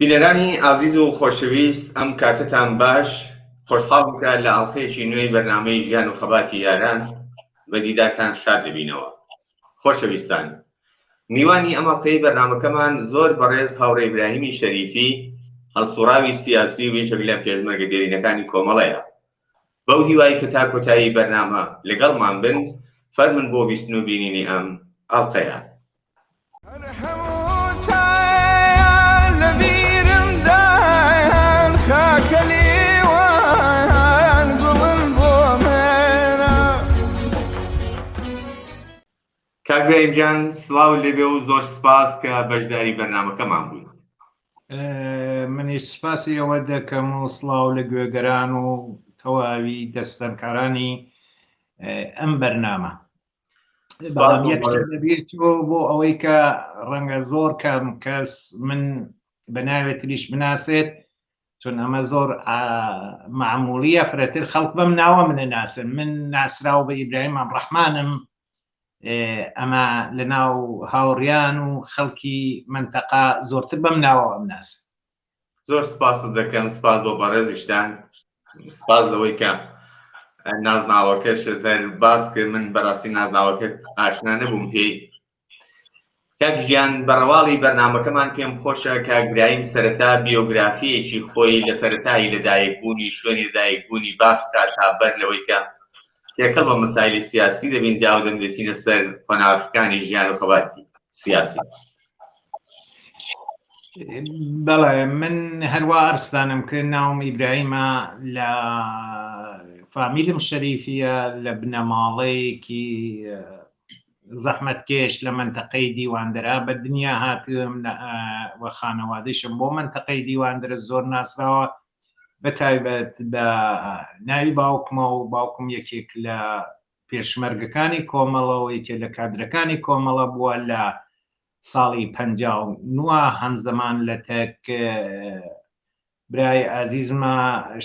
بینەرانی ئازیز و خۆشەویست ئەم کاتەتان باش خۆشحاڵم کە لە ئەڵقەیەکی نوێی بەرنامەی ژیان و خەباتی یاران بە دیدارتان شاد دەبینەوە خۆشەویستان میوانی ئەم ئەڵقەی بەرنامەکەمان زۆر بەڕێز هاوڕێ ئیبراهیمی شەریفی هەڵسوڕاوی سیاسی و یەکێک لە پێشمەرگە دێرینەکانی کۆمەڵەیە بەو هیوای کە تا کۆتایی بەرنامە لەگەڵمان بن فەرمن بۆ بیستن و بینینی ئەم ئەڵقەیە. کاک برایم گیان سڵاو لێبێ و زۆر سپاس کە بەشداری بەرنامەکەمان بوویت. منیش سپاسی ئەوە دەکەم و سڵاو لە گوێگەران و تەواوی دەستەنکارانی ئەم بەرنامە. بەڵام یەک لەبیرچووە بۆ ئەوەی کە ڕەنگە زۆر کەم کەس من بە ناوێتریش بناسێت چون ئەمە زۆر معمولیە فرەتر خەڵک بەم ناوە منە ناسن من ناسراو بە ئیبراهیم ڕەحمانم ئەمە لە ناو هاوڕیان و خەڵکی منتەقا زۆرتر بەم ناوە ئەم ناسن زۆر سپاست دەکەم سپاس بۆ بەڕێزیشتان سپاس لەوەی کە نازناوەکەش هەر باس کرد من بەڕاستی نازناوەکەت ئاشنا نەبووم پێی کاک گیان بە ڕەواڵی بەرنامەکەمان پێم خۆشە کاک برایم سەرەتا بیۆگرافیەکی خۆی لە سەرەتایی لەدایکبوونی شوێنی لەدایکبوونی باس بکات تا بەر لەوەی کە تێکەڵ بە مەسایلی سیاسی دەبین جاوە دەم دەچینە سەر قۆناغەکانی ژیان و خەباتی سیاسی. بەڵێ من هەروە ئەرستانم کرد ناوم ئیبراهیمە لە فامیلم شەریفیە لە بنەماڵەیەکی زەحمەتکێش لە مەنتەقەی دیواندەرە بە دنیا هاتم و خانەوادەیشم بۆ مەنتەقەی دیواندەرە زۆر ناسراوە بە تایبەت بە ناوی باوکمە و باوکم یەکێک لە پێشمەرگەکانی کۆمەڵە و یەکێک لە کادرەکانی کۆمەڵە بووە لە ساڵی 59 هەمزەمان لە تەک برای ئازیزمە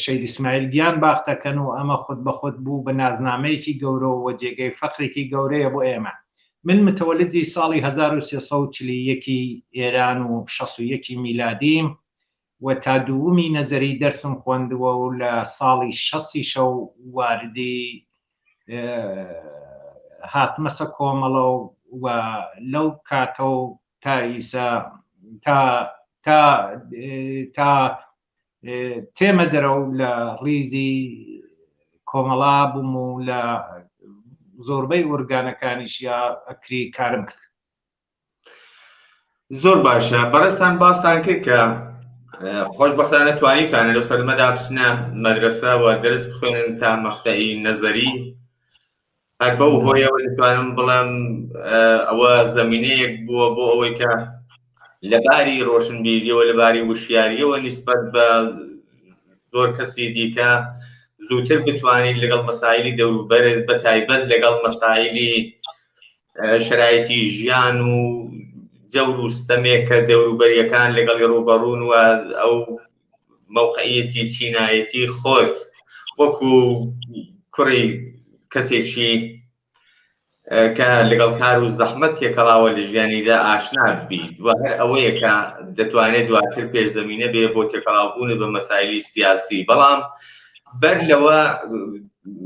شەید ئیسماعیل گیان باختەکەن و ئەمە خود بە خود بوو بە نازنامەیەکی گەورە و جێگەی فەخرێکی گەورەیە بۆ ئێمە. من متەوەلدی ساڵی 1341 ی ئێران و 61 ی میلادیم و تا دوومی نەزەری دەرسم خوەندووە و لە ساڵی شەستیشەو واردی هاتمەسە کۆمەڵە و لەو کاتەو تا ئیسە تا تا تا تێمە دەرەو لە ڕیزی کۆمەڵا بووم و لە زۆربەی ئۆرگانەکانیش یا ئەکری کارم کرد. زۆر باشە بەڕێزتان باستان کرد کە خۆشبەختانە توانیتانە لەو سەردەمەدا بچنە مەدرەسە و دەرس بخوێنن تا مەقتەعی نەزەری هەر بەو هۆیەوە دەتوانم بڵێم ئەوە زمینەیەک بووە بۆ ئەوەی کە لەباری ڕۆشنبیریەوە لەباری وشیاریەوە نیسبەت بە زۆر کەسی دیکە زووتر بتوانین لەگەڵ مەسایلی دەوروبەرت بە تایبەت لەگەڵ مەسایلی شەرایتی ژیان و جەور و ستەمێک کە دەوروبەریەکان لەگەڵی ڕووبەڕوون و ئەو مەوقعیەتی چینایەتی خۆت وەکو کوڕی کەسێکی کە لەگەڵ کار و زەحمەت تێکەڵاوە لە ژیانیدا ئاشنا بیت و هەر ئەوەیە کە دەتوانێت دواتر پێشزەمینە بێ بۆ تێکەڵاوبوون بە مەسایلی سیاسی بەڵام بەر لەوە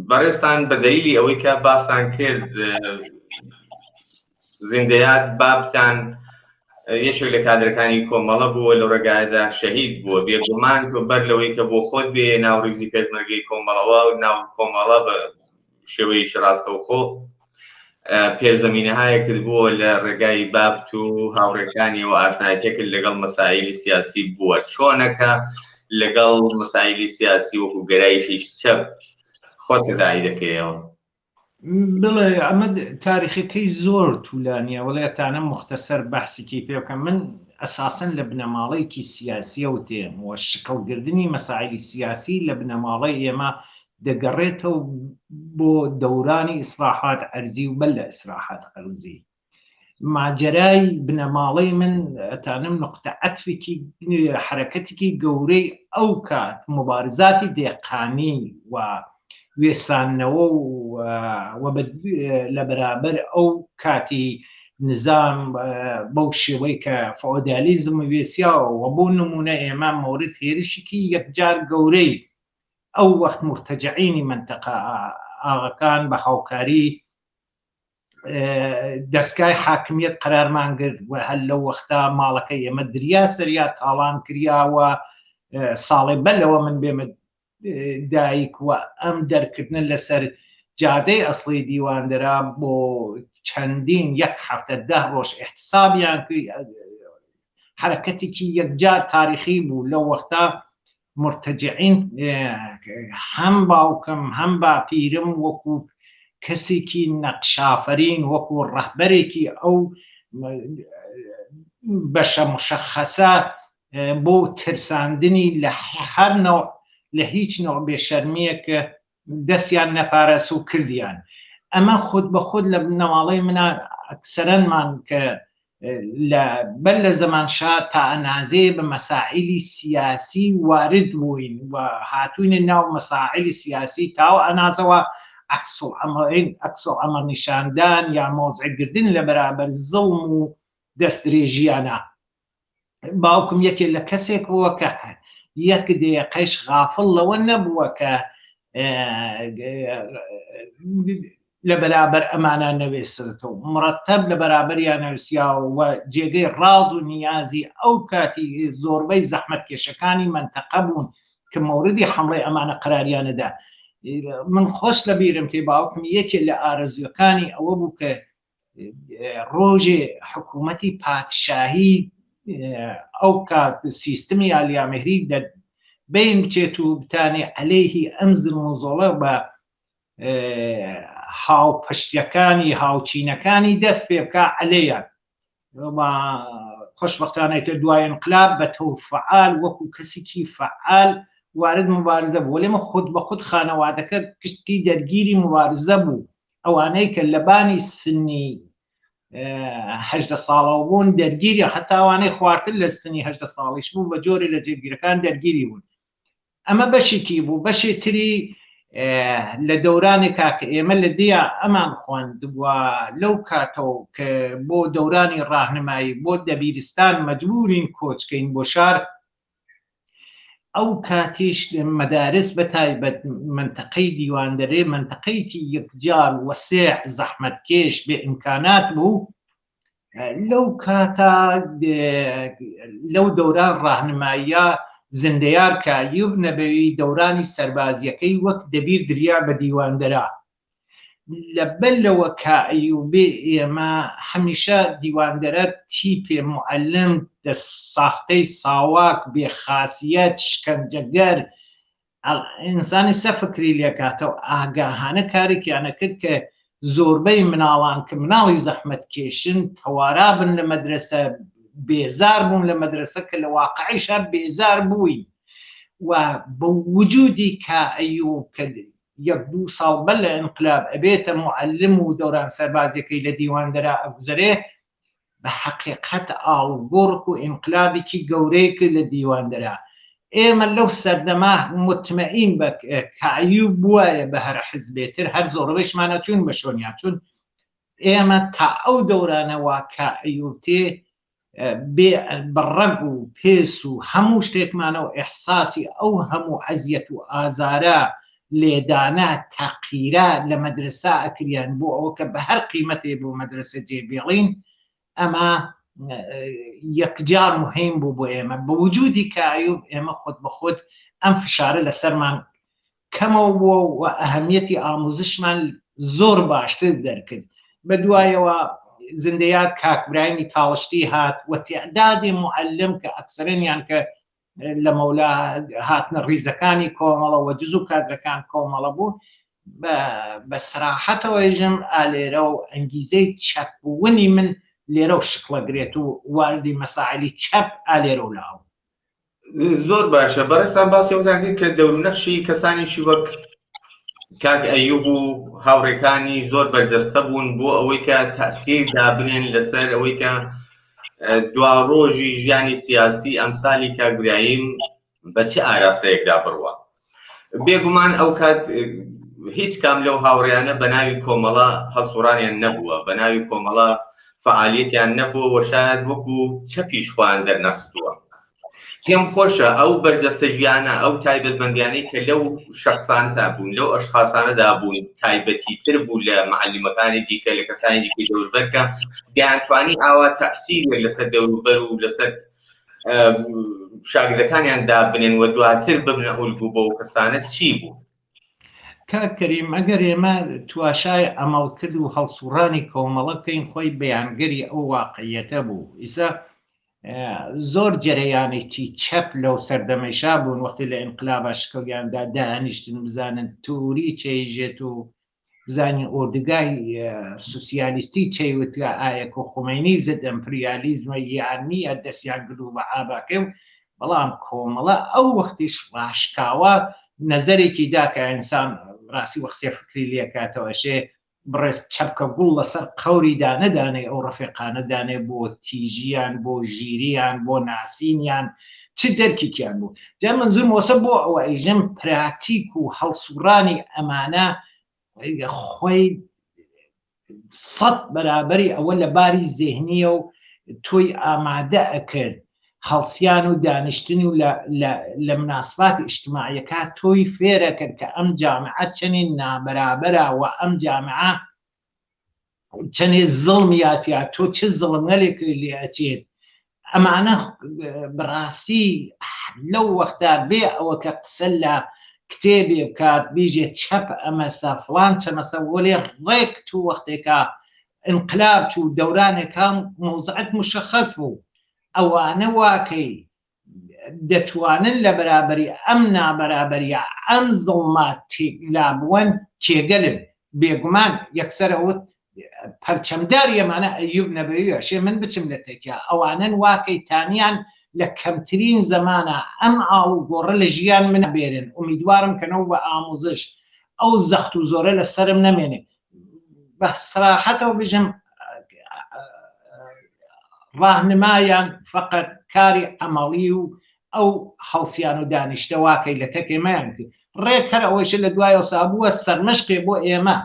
بەڕێزتان بە دەلیلی ئەوەی کە باستان کرد زیندەیات بابتان یەکێک لە کادرەکانی کۆمەڵە بووە لە ڕێگایدا شەهید بووە بێگومان تۆ بەر لەوەی کە بۆ خۆت بێ ناو ڕیزی پێشمەرگەی کۆمەڵەوە و ناو کۆمەڵە بە شێوەیەکی ڕاستەوخۆ پێشزەمینەهایەکت بووە لە ڕێگای بابت و هاوڕێکانیەوە ئاشنایەتێکت لەگەڵ مەسایلی سیاسی بووە چۆنەکە لەگەڵ مەسایلی سیاسی وەکو گەرایشی چەپ خۆت تەداعی دەکەیەوە؟ بڵێ ئەمە تاریخەکەی زۆر تولانیە وەڵێ ئەتانم مختصر بەحسێکی پێ بکەم من ئەساسەن لە بنەماڵەیەکی سیاسیەوە تێم و شکڵگردنی مەسایلی سیاسی لە بنەماڵەی ئێمە دەگەڕێتەوە بۆ دەورانی ئیسراحات عەرزی و بەر لە ئیسراحات عەرزی ماجەرای بنەماڵەی من ئەتانم نقطە عەتفێکی حرەکەتێکی گەورەی ئەو کات مبارزاتی دێقانی و وێسانەوە و لە بەرابەر ئەو کاتی نظام بەو شێوەی کە فۆدالیزم وێسیاوە و بۆ نمونە ئێمە مورد هێرشێکی یەکجار گەورەی ئەو وەخت مرتەجعینی منتەقە ئاغەکان بە هاوکاری دەستگای حاکمیت قەرارمان گرت و هەر لەو وەختا ماڵەکە ئێمە دریا سەریا تاڵان کریاوە ساڵێ بەر لەوە من بێمە دایک و ئەم دەرکردنە لەسەر جادەی ئەسڵی دیواندەرا بۆ چەندین یەک هەفتە ده ڕۆژ احتسابیان حرەکەتێکی یەکجار تاریخی بوو لەو وەختا مرتجعین هەم باوکم هەم باپیرم وەکو کەسێکی نەقشافەرین وەکو ڕەهبەرێکی ئەو بەشە مشەخەسە بۆ ترساندنی لە هەر نەوع لە هیچ نەوع بێشەرمیەک دەستیان نەپارست و کردیان ئەمە خود بە خود لە بنەماڵەی منا ئەکسەرەنمان کە لە بەر لە زەمان شا تا ئەنازەیە بە مەسائلی سیاسی وارد بووین و هاتوینە ناو مەسائلی سیاسی تاو ئەنازەوە عکس العمل عکس العمل نیشاندان یا مۆزعگردن لە بەرابەر زڵم و دەستدرێژیانە باوکم یەکێ لە کەسێک بووە کە یەک دقیقەش غافڵ لەوە نەبووە کە لە بەرابەر ئەمانە نەوێسرێتەوە مرەتەب لە بەرابەریان نەوسیاوە و جێگەی ڕاز و نیازی ئەو کاتی زۆربەی زەحمەت کێشەکانی مەنتەقە بوون کە مەوردی حمڵی ئەمانە قەراریانەدا من خۆش لە بیرم تێ باوکم یەکێ لە ئارەزوەکانی ئەوە بوو کە ڕۆژێ حکوومەتی پادشاهی ئەو کات سیستمی ئالیامهری لە بین بچێت و بتانێ عەلەیهی ئەم زلم و زۆڵە بە هاوپشتەکانی هاوچینەکانی دەست پێ بکە عەلەیان خۆشبەختانە تر دوای انقلاب بە تەور فعال وەکو کەسێکی فعال وارد مبارزە بوو وەلێ من خود بە خود خانەوادەکە گشتی دەرگیری مبارزە بوو ئەوانەی کە لەبانی سنی هەژدە ساڵەوە بوون دەرگیری حتا ئەوانەی خوارتر لە سنی هەژدە ساڵیش بوو بە جۆرێ لە جێگیرەکان دەرگیری بوون ئەمە بەشێکی بوو بەشێ تری لە دەورانێکا کە ئێمە لە دیا ئەمان خوێند و لەو کاتەوە کە بۆ دەورانی ڕاهنمایی بۆ دەبیرستان مەجبورین کۆچکەین بۆ شار ئەو کاتیش مەدارس بە تایبەت منتەقەی دیواندەرێ منتەقەیەکی یەکجار وەسێع زەحمەتکێش بێ ئیمکانات بوو لەو کاتە لەو دەوران ڕاهنماییە زندەیار کە یوب نەبەوی دەورانی سەربازیەکەی وەک دەبیر دریا بە دیواندەرا لەبەر لەوە کە ئەیوبێ ئێمە هەمیشە دیواندەرە تیپێ معلم دەست ساختەی ساواک بێ خاسیەت شکەنجەگەر ئینسانی سە فکری لێکاتەوە ئاگاهانە کارێکیانە کرد کە زۆربەی مناڵان کە مناڵی زەحمەت کێشن تەوارا بن لە مەدرسە بێزار بوون لە مەدرسە کە لە واقعیشا بێزار بووین و بە وجودی کە ئەیوب کە یەک دوو ساڵ بەر لە ئینقلاب ئەبێتە معلم و دەوران سەربازیەکەی لە دیواندەرا ئەگوزەرێ بە حەقیقەت ئاڵوگۆڕک و ئینقلابێکی گەورەی کرد لە دیواندەرا ئێمە لەو سەردەما متمەئین بە کە ئەیوب بوایە بە هەر حزبێتر هەر زۆربەیشمانە چوون بە شۆنیا چون ئێمە تا ئەو دەورانەوە کە ئەیوب تێ بێ بە ڕەگ و پێس و هەموو شتێکمانە و ئیحساسی ئەو هەموو ئەزیەت و ئازارە لێدانە تەقیرە لە مەدرسە ئەکریان بۆ ئەوە کە بە هەر قیمەتێ بۆ مەدرسە جێ بێڵین ئەمە یەکجار مهم بوو بۆ ئێمە بە وجودی کە ئەیوب ئێمە خۆت بە خۆت ئەم فشارە لەسەرمان کەمەوە بووە و ئەهمیەتی ئاموزشمان زۆر باشتر دەرکرد بە دوایەوە زندەیاد کاک برایمی تاڵشتی هات و تعدادی معلم کە ئەکسەرەنیان کە لە مەولا هاتنە ڕیزەکانی کۆمەڵە و جز و کادرەکان کۆمەڵە بوو بە سراحەتەوە ژم ئالێرە و ئەنگیزەی چەپ بوونی من لێرە و شکڵەگرێت و واردی مەساعلی چەپ ئالێرە و لاو زۆر باشە بەڕێزتان باسی ئەوەتان کرد کە دەور و نەخشی کەسانێکی وەک کاک ئەیوب و هاوڕێکانی زۆر بەرجەستە بوون بۆ ئەوەی کە تاسیر دابنێن لەسەر ئەوەی کە دوا ڕۆژی ژیانی سیاسی ئەمسالی کاک برایم بە چ ئاراستەیەکدا بڕوە بێگومان ئەو کات هیچ کام لەو هاوڕیانە بە ناوی کۆمەڵە هەڵسوڕانیان نەبووە بە ناوی کۆمەڵە. فعالیەتیان نەبووە و شاید وەکو چەپیش خۆیان دەرنەخستووە. پێم خۆشە ئەو بەرجەستە ژیانە، ئەو تایبەتمەندیانەی کە لەو شەخسانەدا بوون، لەو ئەشخاسانەدا بوون، تایبەتیتر بوو لە معەلیمەکانی دیکە، لە کەسانی دیکەی دەوروبەر کە دەیانتوانی ئاوا تەئسیرێک لەسەر دەوروبەر و لەسەر شاگردەکانیان دابنێن و دواتر ببنە ئولگوو بۆ کەسانە چی بوو؟ کاک کەریم ئەگەر ئێمە تواشای عەمەڵکرد و هەڵسوڕانی کۆمەڵە بکەین خۆی بەیانگەری ئەو واقعیەتە بوو ئیسا زۆر جەرەیانێکی چەپ لەو سەردەمەیشا بوون وەختی لە ئینقلابا شکڵیاندا دانیشتن بزانن توری چەیژێت و بزانین ئۆردوگای سوسیالیستی چەی وتگە ئایا کۆ خومەینی زد ئەمپریالیزمە یان نییە دەسیان گرو بە ئاباکەی و بەڵام کۆمەڵە ئەو وەختیش ڕاشکاوە نەزەرێکی دا کە ئینسان ڕاستی وەخسێ فکری لێکاتەوە ئەشێ بڕێز چەپکە گوڵ لەسەر قەوری دانەدانێ ئەو ڕەفیقانە دانێ بۆ تیژیان بۆ ژیریان بۆ ناسینیان چ دەرکێکیان بوو جا منزور مۆسە بۆ ئەوە ئەیژم پراتیک و هەڵسوڕانی ئەمانە خۆی سەد بەرابەری ئەوە لە باری زێهنیە و تۆی ئامادە ئەکرد هەڵسیان و دانیشتن و لە مناسبات ئیجتماعیەکە تۆی فێرە کرد کە ئەم جامعە چەنی نابەرابەرە و ئەم جامعە چەنێ زڵمیاتیا تۆ چ زڵمگەلێک لێ ئەچێت ئەمانە بەڕاستی لەو وەختا بێ ئەوە کە قسە لە کتێبێ بکات بیژێ چەپ ئەمەسە فڵان چەمەسە وەلێ ڕێک تو وەختێکە ئینقلاب چوو دەورانێکا مەوزعت مشەخەس بوو ئەوانە واکەی دەتوانن لە بەرابەری ئەم نابەرابەریە ئەم زڵمە لابوەن کێگەلن بێگومان یەکسەر ئەوت پەرچەمداری ئەمانە ئەیوب نەبەویە شێ من بچم لە تەکیا ئەوانەن واکەی تانیان لە کەمترین زەمانە ئەم ئاڵ و گۆڕە لە ژیان من بێرن ئومیدوارم کەنەوە بە ئاموزش ئەو زەخت و زۆرە لە سەرم نەمێنێ بە سراحەتەوە بژم ڕاهنمایان فقط کاری عەمەڵی و ئەو هەڵسیان و دانیشتە واکەی لە تەک ئێمەیان کرد ڕێک هەر ئەوەیشە لە دوای ئەوسا بووە سەرمەشقێ بۆ ئێمە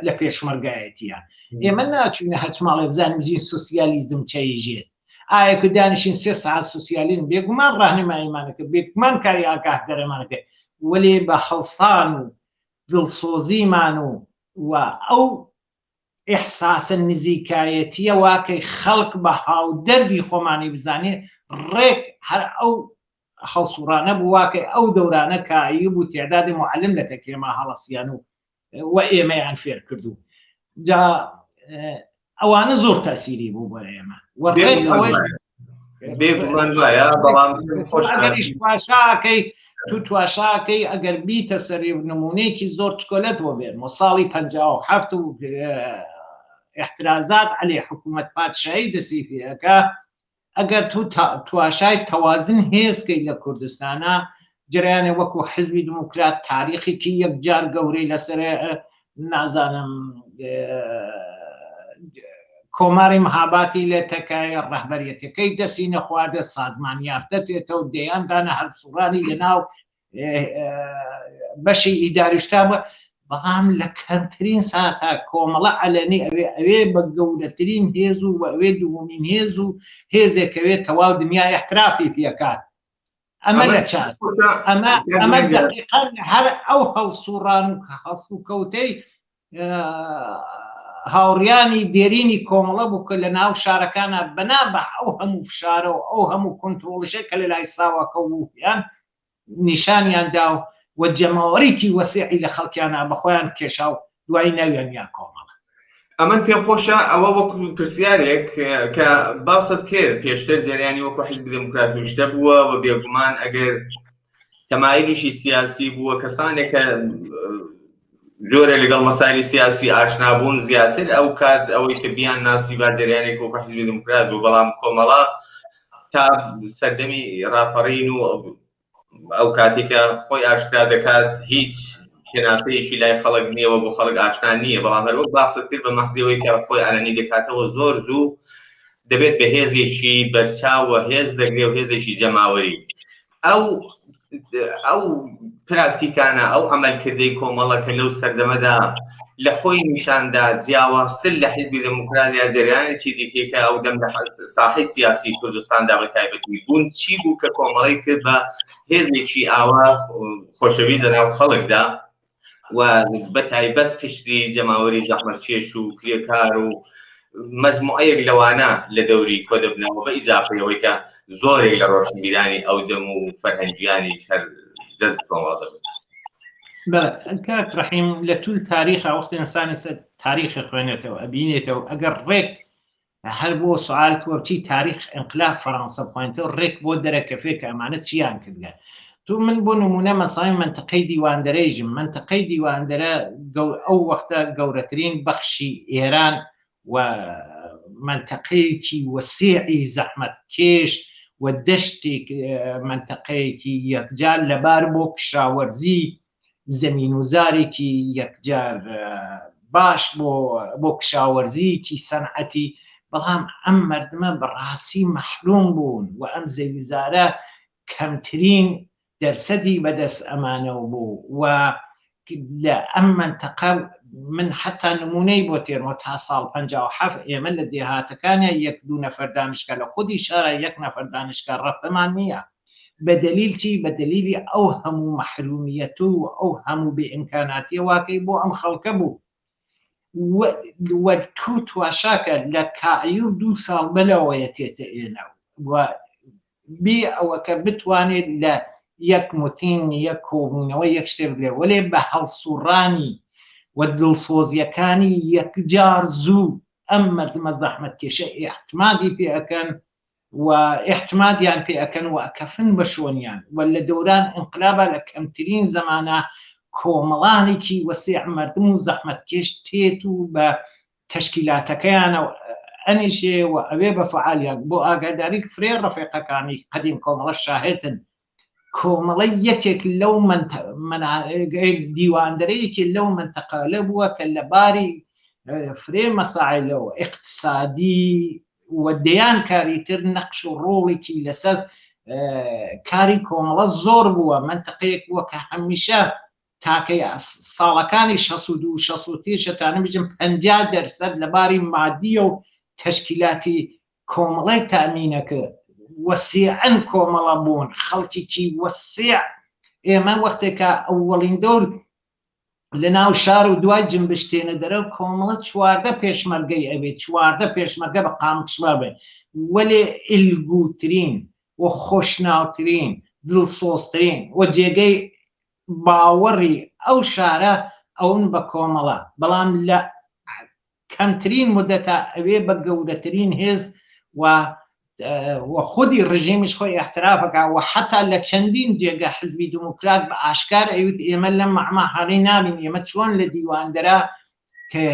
لە پێشمەرگایەتیە ئێمە ناچوینە هەچ ماڵێ بزانین بژین سوسیالیزم چەیژێت ئایا کە دانیشین سێ ساعت سوسیالیزم بێگومان ڕاهنماییمانەکە بێگومان کاری ئاگاه دەرەمانەکە وەلێ بە هەڵسان و دڵسۆزیمان و و ئەو ئیحساسە نزیکایەتیە واکەی خەڵک بە هاودەردی خۆمانی بزانێ ڕێک هەر ئەو هەڵسوڕانە بوو واکەی ئەو دەورانە کە ئەیوب و تعدادی معلم لە تەکێما هەڵەسیان و و ئێمەیان فێر کردو جا ئەوانە زۆر تەسیری بوو بۆ ئێمە و ڕێک ئەوەی بێگومان وایە بەڵام ئەگەریش تواشاکەی تو تواشاکەی ئەگەر بیتە سەری و نمونەیەکی زۆر چکۆلەت بۆ بێنمەوە ساڵی 57 و احترازات علی حکوومەت پادشایی دەسی پێەکە ئەگەر تو تواشای تەوازن هێزکەی لە کوردستانە جریانێ وەکو حزبی دموکرات تاریخێکی یەکجار گەورەی لەسەر نازانم کۆماری مهاباتی لە تەکای ڕەهبەریەتەکەی دەستی نەخواردە سازمان یافتە تێتەوە دەیان دانە هەرسوڕانی لەناو بەشی ئیداریشتا بووە بەڵام لە کەمترین ساتا کۆمەڵە عەلەنی ئەوێ ئەوێ بە گەورەترین هێز و ئەوێ دووەمین هێز و هێزێکەوێ تەواو دنیا احترافی پێکات ئەمە لە چاس ئەمە ئەمە دقیقا هەر ئەو هەڵسوڕان و هەڵسوکەوتەی هاوڕیانی دێرینی کۆمەڵە بوو کە لە ناو شارەکانە بەنا بە ئەو هەموو فشارە و ئەو هەموو کۆنترۆڵشە کە لە لای ساواکە ویان نیشانیان دا و جەماوەرێکی وەسیعی لە خەڵکیانە بە خۆیان کێشا و دوایی ناویان یا کۆمەڵە. ئەمن پێم خۆشە ئەوە وەکو پرسیارێک کە باست کرد پێشتر جەریانی وەکو حیزبی دێموکرات و شتە بووە و بێگومان ئەگەر تەمایلیشی سیاسی بووە کەسانێک کە جۆرە لەگەڵ مەسایلی سیاسی ئاشنا بوون زیاتر ئەو کات ئەوەی کە بیان ناسی با جەریانێک وەکو حیزبی دێموکرات بوو بەڵام کۆمەڵە تا سەردەمی ڕاپەڕین و ئەو کاتێکە خۆی ئاشکرا دەکات هیچ پێناسەیەکی لای خەڵک نییەوە بۆ خەڵک ئاشنا نییە بەڵام هەروەک باست کرد بە مەحزیەوەی کە خۆی عەلەنی دەکاتەوە زۆر زوو دەبێت بە هێزێکی بەرچاو و هێز دەگرێ و هێزێکی جەماوەری ئەو ئەو پراکتیکانە ئەو عملکردەی کۆمەڵە کە لەو سەردەمەدا لە خۆی نیشاندا جیاوازتر لە حیزبی دێموکرات یا جەریانێکی دیکەی کە ئەو دەم لە ساحەی سیاسی کوردستاندا بە تایبەتی بوون چی بوو کە کۆمەڵەی کرد بە هێزێکی ئاوا خۆشەویست لەناو خەڵکدا و بە تایبەت قشری جەماوەری زەحمەتکێش و کرێکار و مەجموعەیەک لەوانە لە دەوری کۆ دەبنەوە بە ئیزافەی ئەوەی کە زۆرێک لە ڕۆشنبیرانی ئەو دەم و فەرهەنگیانیش هەر جەزب کۆمەڵ دەبن. بەڵێ کاک ڕەحیم لە تول تاریخا وەختی ئینسانی سەر تاریخی خوێنێتەوە ئەبینێتەوە ئەگەر ڕێک هەر بۆ سوال تۆ بچی تاریخ ئینقلاب فەرەنسە بخوێنیتەوە ڕێک بۆ دەرەکەفێ کە ئەمانە چیان کردگە تو من بۆ نمونە مەسای منتقەی دیواندەرەیژم منتقەی دیواندەرە ئەو وەختە گەورەترین بەخشی ئێران و منتەقەیەکی وەسیعی زەحمەت کێش و دەشتێک منتەقەیەکی یەکجار لەبار بۆ کشاوەرزی زەمین و زارێکی یەکجار باش بۆ بۆ کشاوەرزیکی سەنعەتی بەڵام ئەم مردمە بەڕاستی مەحروم بوون و ئەم زەویزارە کەمترین دەرسەدی بەدەست ئەمانەوە بوو و لە ئەم مەنتەقە من حتا نمونەی بۆ تێرمەوە تا ساڵ 57 ئێمە لە دێهاتەکانە یەک دوو نەفەر دانشکا لە خودی شارە یەک نەفەر دانشکا ڕەفتەمان نییە بە دەلیل چی؟ بە دەلیلی ئەو هەموو مەحرومیەت و ئەو هەموو بێ ئیمکاناتیە واکەی بۆ ئەم خەڵکە بوو و تو تواشاکە لە کایو دوو ساڵ بەلاوەیە تێتە ئێنە و بێ ئەوە کە بتوانێت لە یەک متین یەک کۆبوونەوە یەک شتێ بگرێ وەلێ بە هەڵسوڕانی و دڵسۆزیەکانی یەکجار زوو ئەم مردمە زەحمەتکێشە ئیعتمادی پێ ئەکەن و ئیعتمادیان پێ ئەکەن و ئەکەفن بە شۆنیان و لە دەوران ئینقلابا لە کەمترین زەمانا کۆمەڵانێکی وەسیع مەردم و زەحمەتکێش تێت و بە تەشکیلاتەکەیانەوە ئەنیشێ و ئەوێ بە فعالیان بۆ ئاگاداری فرێ ڕەفیقەکانی قەدیم کۆمەڵە شاهێتن کۆمەڵە یەکێک لەو دیواندەرە یەکێک لەو مەنتەقالە بووە کە لە باری فرێ مەسایلەوە ئیقتسادی و دەیان کاری تر نەقش و ڕۆڵێکی لەسەر کاری کۆمەڵە زۆر بووە مەنتەقەیەک بووە کە هەمیشە تاکەی ساڵەکانی 62 63 شەتانە بژم 50 دەرسەد لە باری مادیە و تەشکیلاتی کۆمەڵەی تامینەکە وەسیعەن کۆمەڵە بوون خەڵکیکی وەسیع ئێمە وەختێکە ئەوەڵین دەور لە ناو شار و دوای جنبش تێنە دەرەوە کۆمەڵە 14 پێشمەرگەی ئەوێ 14 پێشمەرگە بە قامکشما بێ وەلێ ئلگوترین و خۆشناوترین دڵسۆزترین و جێگەی باوەڕی ئەو شارە ئەون بە کۆمەڵە بەڵام لە کەمترین مودەتا ئەوێ بە گەورەترین هێز و و خودی ڕژێمیش خۆی ئیعتراف ئەکا و حەتا لە چەندین جێگە حزبی دیموکرات بە ئاشکار ئەیوت ئێمە لەم مەعما حاڵی نابین ئێمە چۆن لە دیواندەرا کە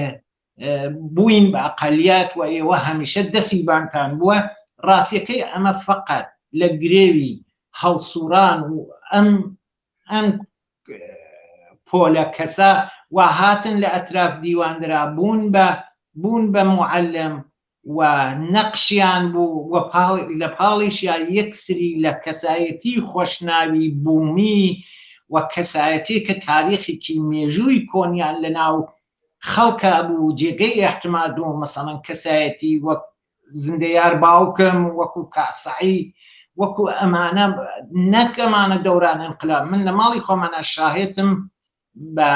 بووین بە ئەقەلیات و ئێوە هەمیشە دەسی بانتان بووە ڕاستیەکەی ئەمە فقط لە گرێوی هەڵسوڕان و ئەم ئەم پۆلە کەسە وا هاتن لە ئەتراف دیواندرا بوون بە بوون بە موعەلم و نەقشیان بوو و لە پاڵیشیا یەک سری لە کەسایەتی خۆشناوی بوومی و کەسایەتی کە تاریخێکی مێژووی کۆنیان لە ناو خەڵکا بوو جێگەی ئیعتماد و مەسەڵەن کەسایەتی وەک زندەیار باوکم وەکو کاک سەعید وەکو ئەمانە نەک ئەمانە دەوران ئینقلاب من لە ماڵی خۆمانە شاهێتم بە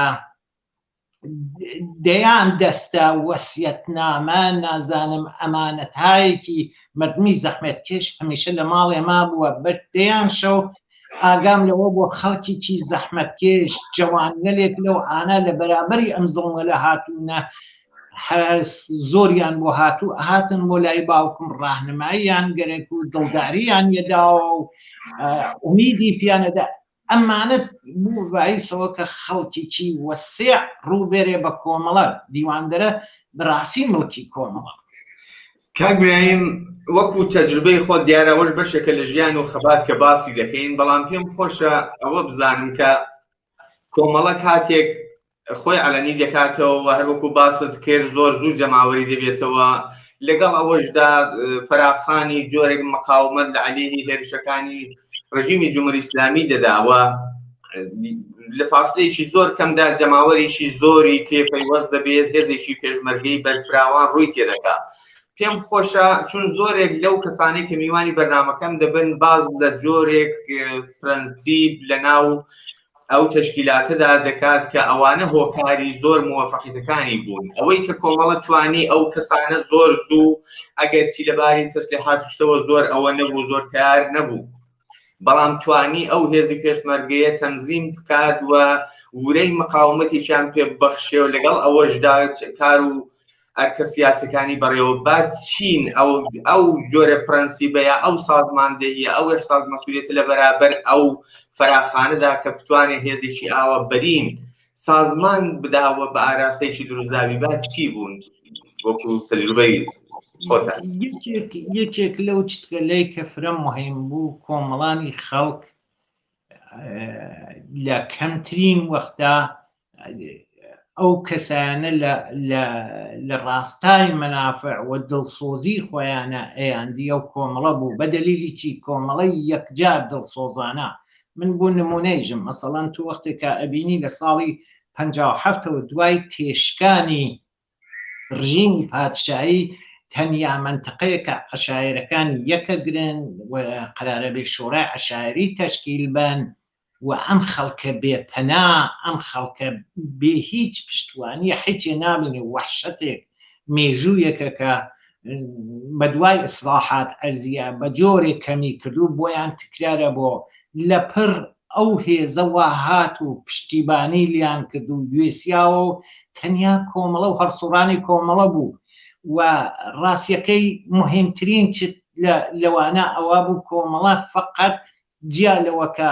دەیان دەستە وەسیەتنامە نازانم ئەمانەتایەکی مردمی زەحمەتکێش هەمیشە لە ماڵێ ما بووە بە دەیان شەو ئاگام لەوە بۆ خەڵکێکی زەحمەتکێش جەوانگەلێک لەو ئانا لە بەرابەری ئەم زڵمەلە هاتوونە زۆریان بۆ هاتوو هاتن بۆ لای باوکم ڕاهنماییان گەرەک و دڵداریان یەداوە و ئومیدی پیانەدا ئەمانە بوو بایسەوە کە خەڵکێکی وەسیع ڕووبێرێ بە کۆمەڵە دیواندەرە بەڕاستی مڵکی کۆمەڵە. کاک برایم وەکو تەجروبەی خۆت دیارە ئەوەش بەشێکە لە ژیان و خەبات کە باسی دەکەین بەڵام پێم خۆشە ئەوە بزانم کە کۆمەڵە کاتێک خۆی عەلەنی دەکاتەوە و هەروەکو باست کرد زۆر زوو جەماوەری دەبێتەوە لەگەڵ ئەوەشدا فراخانی جۆرێک مقاومەت لە عەلەیهی هێرشەکانی ڕژیمی جمهوری ئیسلامی دەداوە. لە فاصلەیەکی زۆر کەمدا جەماوەرێکی زۆری پێ پەیوەست دەبێت هێزێکی پێشمەرگەی بەرفراوان ڕووی تێدەکا پێم خۆشە چون زۆرێک لەو کەسانی کە میوانی بەرنمەکەم دەبن باز لە جۆرێک پرەنسیب لە ناو ئەو تەشکیلاتەدا دەکات کە ئەوانە هۆکاری زۆر مووەفەقیتەکانی بوون ئەوەی کە کۆمەڵە توانی ئەو کەسانە زۆر زوو ئەگەرچی لەباری تەسلیحات شتەوە زۆر ئەوە نەبوو زۆر تیار نەبوو بەڵام توانی ئەو هێزی پێشمەرگەیە تەنزیم بکات و ورەی مقاومەتێکیان پێ ببەخشێ و لەگەڵ ئەوەشدا کار و ئەرکە سیاسەکانی بەڕێوە چین ئەو ئەو جۆرە پرەنسیبەیە ئەو سازماندەیە ئەو احساس مەسئولیەتە لە بەرابەر ئەو فەراخانەدا کە بتوانێت هێزێکی ئاوا بەرین سازمان بداوە بە ئاراستەیەکی دروستداوی با چی بوون وەکو تەجروبەی خۆتان؟ یەکێک لەو چتگەلەی کە فرە مهم بوو کۆمەڵانی خەڵک لە کەمترین وەختا ئەو کەسانە لە ڕاستای مەنافع و دڵسۆزی خۆیانە ئەیاندی ئەو کۆمەڵە بوو بە دەلیلی چی کۆمەڵەی یەکجار دڵسۆزانە من بۆ نمونەیژم مەسەڵەن تو وەختێکا ئەبینی لە ساڵی 57ەوە دوای تێشکانی ڕژیمی پادشایی تەنیا مەنتقەیەکە عەشایەرەکان یەکەگرن و قەرارە بێ شۆرای عەشایەری تەشکیل بەن و ئەم خەڵکە بێ پەنا ئەم خەڵکە بێ هیچ پشتوانیە حیچێ نابینێ وەحشەتێک مێژوویەکە کە بەدوای ئیسڵاحات ئەرزیە بە جۆرێک کەمی کردو بۆیان تکرارە بۆ لەپڕ ئەو هێزە وا هات و پشتیبانی لیان کرد و گوێسیاوە و تەنیا کۆمەڵە و هەڵسوڕانی کۆمەڵە بوو و ڕاستیەکەی مهمترین چت لەوانە ئەوە بوو کۆمەڵە فقط جیا لەوە کە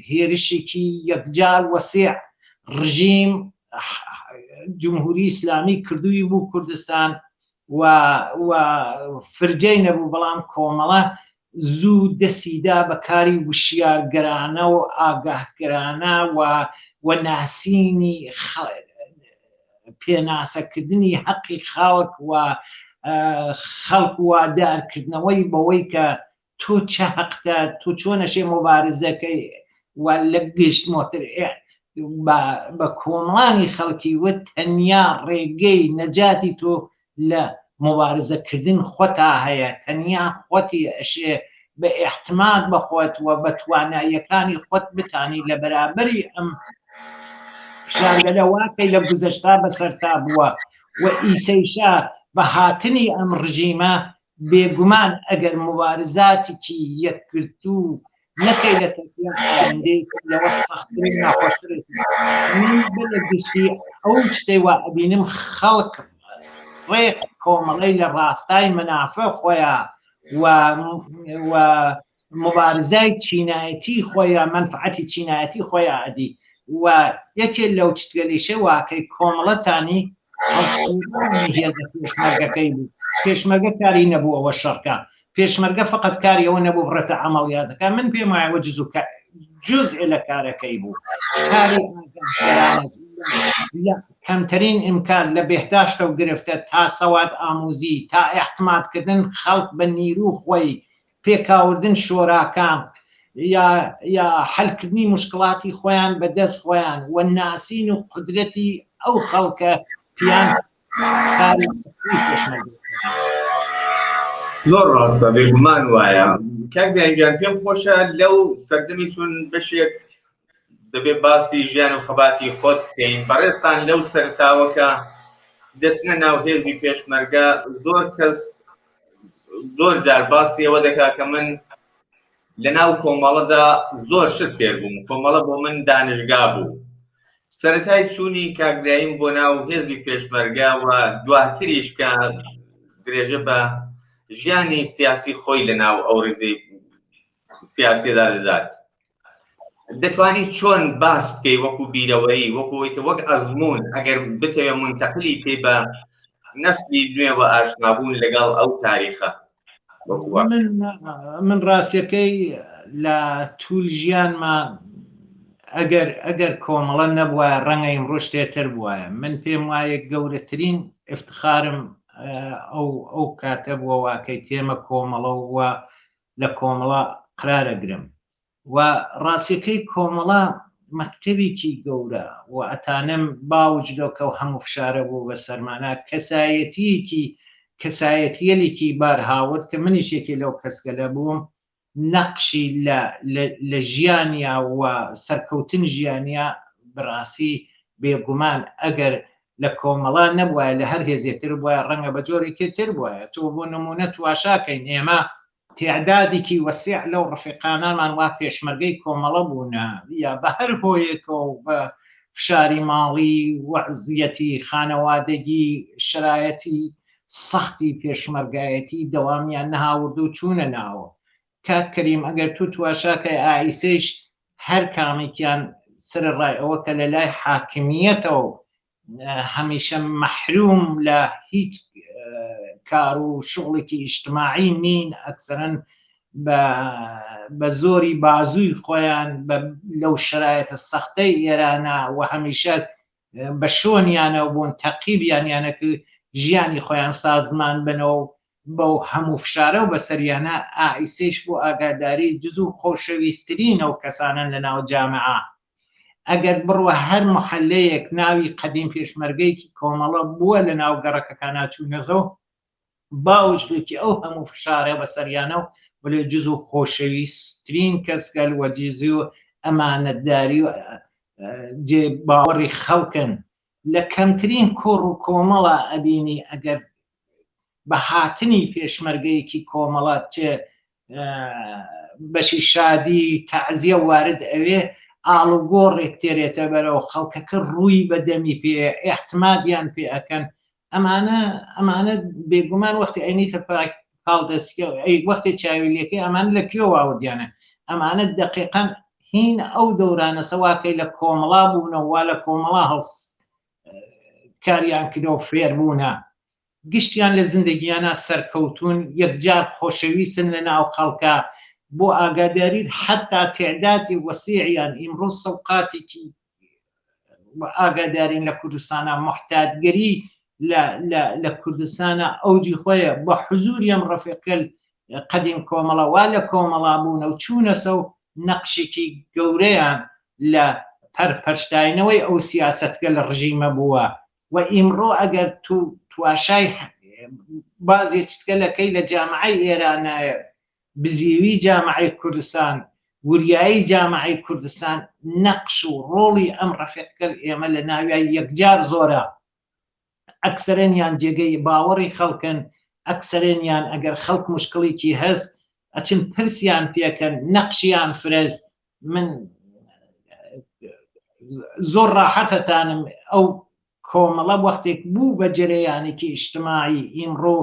هێرشێکی یەکجار وەسیع ڕژیم جمهوری ئیسلامی کردووی بوو کوردستان و و فرجەی نەبوو بەڵام کۆمەڵە زوو دەسیدا بە کاری وشیارگەرانە و ئاگاهگەرانە و و ناسینی پێناسەکردنی حەقی خەڵک و خەڵک وادارکردنەوەی بەوەی کە تۆ چ هەقتە تۆ چۆن ئەشێ موبارزەکەی و لە گشت مۆتر بە کۆمەڵانی خەڵکی وت تەنیا ڕێگەی نەجاتی تۆ لە موبارزەکردن خۆتا هەیە تەنیا خۆتی ئەشێ بە ئیعتماد بە خۆت و بە تواناییەکانی خۆت بتانی لە بەرابەری ئەم فشارگەلە واکەی لە گوزەشتا بەسەرتا بووە و ئیسەیشا بە هاتنی ئەم ڕژیمە بێگومان ئەگەر موبارزاتێکی یەکگرتوو نەکەی لە تەکیا ئایندەیەکی لەوە سەختتر و ناخۆشترێتی من بە گشتی ئەو شتەی وا ئەبینم خەڵک ڕێک کۆمەڵەی لە ڕاستای مەنافع خۆیان و و موبارزای چینایەتی خۆیان مەنفعەتی چینایەتی خۆیان ئەدی و یەکێ لەو چتگەلیشە واکەی کۆمەڵەتانی هەڵسوڕانی هێزە پێشمەرگەکەی بوو پێشمەرگە کاری نەبوو ئەوە شەڕکە پێشمەرگە فقط کاری ئەوە نەبوو بڕێتە عەمەڵیاتەکە من پێم وایە وە جزو جزء لە کارەکەی بوو کاری ئاگاهکەرانە لە کەمترین ئیمکان لە بێهداشتە و گرفتە تا سەواد ئاموزی تا ئیعتمادکردن خەڵک بە نیروو خوەی پێکاوردن شۆراکان یا یا حەلکردنی موشکڵاتی خۆیان بە دەست خۆیان و ناسین و قودرەتی ئەو خەڵکە پیان کاری پێشمەرگە. زۆر ڕاستە بێگومان وایە کاک برایم گیان پێم خۆشە لەو سەردەمی چون بەشێک دەبێت باسی ژیان و خەباتی خۆت بکەین بەڕێزتان لەو سەرتاوە کە دەچنە ناو هێزی پێشمەرگە زۆر کەس زۆر جار باسی ئەوە دەکا کە من لە ناو کۆمەڵەدا زۆر شت فێر بووم کۆمەڵە بۆ من دانشگا بوو سەرەتای چوونی کاک برایم بۆ ناو هێزی پێشمەرگە و دواتریش کە درێژە بە ژیانی سیاسی خۆی لە ناو ئەو ڕیزەی سیاسیدا دەدات دەتوانی چۆن باس بکەی وەکو بیرەوەری وەکو ئەوەی کە وەک ئەزموون ئەگەر بتەوێ منتەقلی کەی بە نەسلی نوێ و ئاشنابوون لەگەڵ ئەو تاریخە من من ڕاستیەکەی لە توول ژیانما ئەگەر ئەگەر کۆمەڵە نەبوایە ڕەنگە ئیمڕۆ شتێتر بوایە من پێم وایە گەورەترین ئفتخارم ئەو ئەو کاتە بووە واکەی تێمە کۆمەڵە و لە کۆمەڵە قرارەگرم و ڕاستیەکەی کۆمەڵە. مەکتەبێکی گەورە و ئەتانم باوجدۆکە و هەموو فشارە بوو بە سەرمانە کەسایەتیەکی کەسایەتیەلێکی بار هاورد کە منیش یەکێ لەو کەسگەلە بووم نەقشی لە لە ژیانیا و سەرکەوتن ژیانیا بەڕاستی بێگومان ئەگەر لە کۆمەڵا نەبوایە لە هەر هێزێ تر بوایە ڕەنگە بە جۆرێکی تر بوایە تۆ بۆ نمونە تواشاکەین ئێمە تعدادێکی وەسیع لەو ڕفیقانانمان وا پێشمەرگەی کۆمەڵە بوونە یا بە هەر هۆیەکەوە بە فشاری ماڵی وەعزیەتی خانەوادەگی شرایەتی سەختی پێشمەرگایەتی دەوامیان نەهاورد و چوونە ناوە. کاک کەریم ئەگەر تو تواشاکەی ئائیسەیش هەر کامێکیان سەرەڕای ئەوە کە لە لای حاکمیەتەوە هەمیشە مەحروم لە هیچ کار و شوغڵێکی ئیجتماعی نین ئەکسەرەن بە زۆری بازووی خۆیان لەو شرایەتە سەختەی ئێرانە و هەمیشە بە شۆنیانەوە بوون تەقیبیانیانە کە ژیانی خۆیان سازمان بنەوە و بەو هەموو فشارە و بەسەریانە ئائیسەیش بۆ ئاگاداری جز و خۆشەویسترین ئەو کەسانەن لە ناو جامعە ئەگەر بڕوە هەر محەلەیەک ناوی قەدیم پێشمەرگەیەکی کۆمەڵە بووە لە ناو گەڕەکەکانا چوونەزەو باوجدێکی ئەو هەموو فشارە بەسەریانە و وەلێ جز و خۆشەویسترین کەسگەل و جزی و ئەمانەتداری و جێ باوەڕی خەڵکن لە کەمترین کۆڕ و کۆمەڵە ئەبینی ئەگەر بە هاتنی پێشمەرگەیەکی کۆمەڵە چ بەشی شادی تەعزیە وارد ئەوێ ئاڵوگۆڕێک تێرێتە بەرەو خەڵکەکە ڕووی بە دەمی پێ احتمادیان پێ ئەکەن ئەمانە ئەمانە بێگومان وەختی ئەینیتە پاڵ دەستکە ئەی وەختی چاوی لەکەی ئەمانە لە کوێ واوردیانە ئەمانە دقیقا هین ئەو دەورانە سەواکەی لە کۆمەڵا بوونەوە وا لە کۆمەڵا هەڵس کاریان کردەوە فێر بوونە گشتیان لە زندگیانە سەرکەوتون یەکجار خۆشەویستن لە ناو خەڵکە بۆ ئاگاداریت حتا تعدادی وەسیعیان ئیمڕۆ سەوقاتێکی ئاگادارین لە کوردستانە محتادگەری لە کوردستانە ئەوجی خۆیە بە حزوری ئەم ڕەفیقل قەدیم کۆمەڵە وا لە کۆمەڵا بوونە و چوونەسە و نەقشێکی گەورەیان لە پەرپەرچداینەوەی ئەو سیاسەتگە لە ڕژیمە بووە و ئیمڕۆ ئەگەر تو تواشای بازێ چتکەلەکەی لە جامعەی ئێرانایە بزیوی جامعەی کوردستان، وریایی جامعەی کوردستان نەقش و ڕۆڵی ئەم ڕەفیقگەل ئێمە لە ناویا یەکجار زۆرە. ئەکسەرێنیان جێگەی باوەڕی خەڵکن، ئەکسەرێنیان ئەگەر خەڵک موشکڵیکی هەس ئەچن پرسیان پێکەن، نەقشیان فرەس. من زۆر ڕاحەتەتانم ئەو کۆمەڵە وەختێک بوو بە جەرەیانێکی ئیجتماعی ئیمڕۆ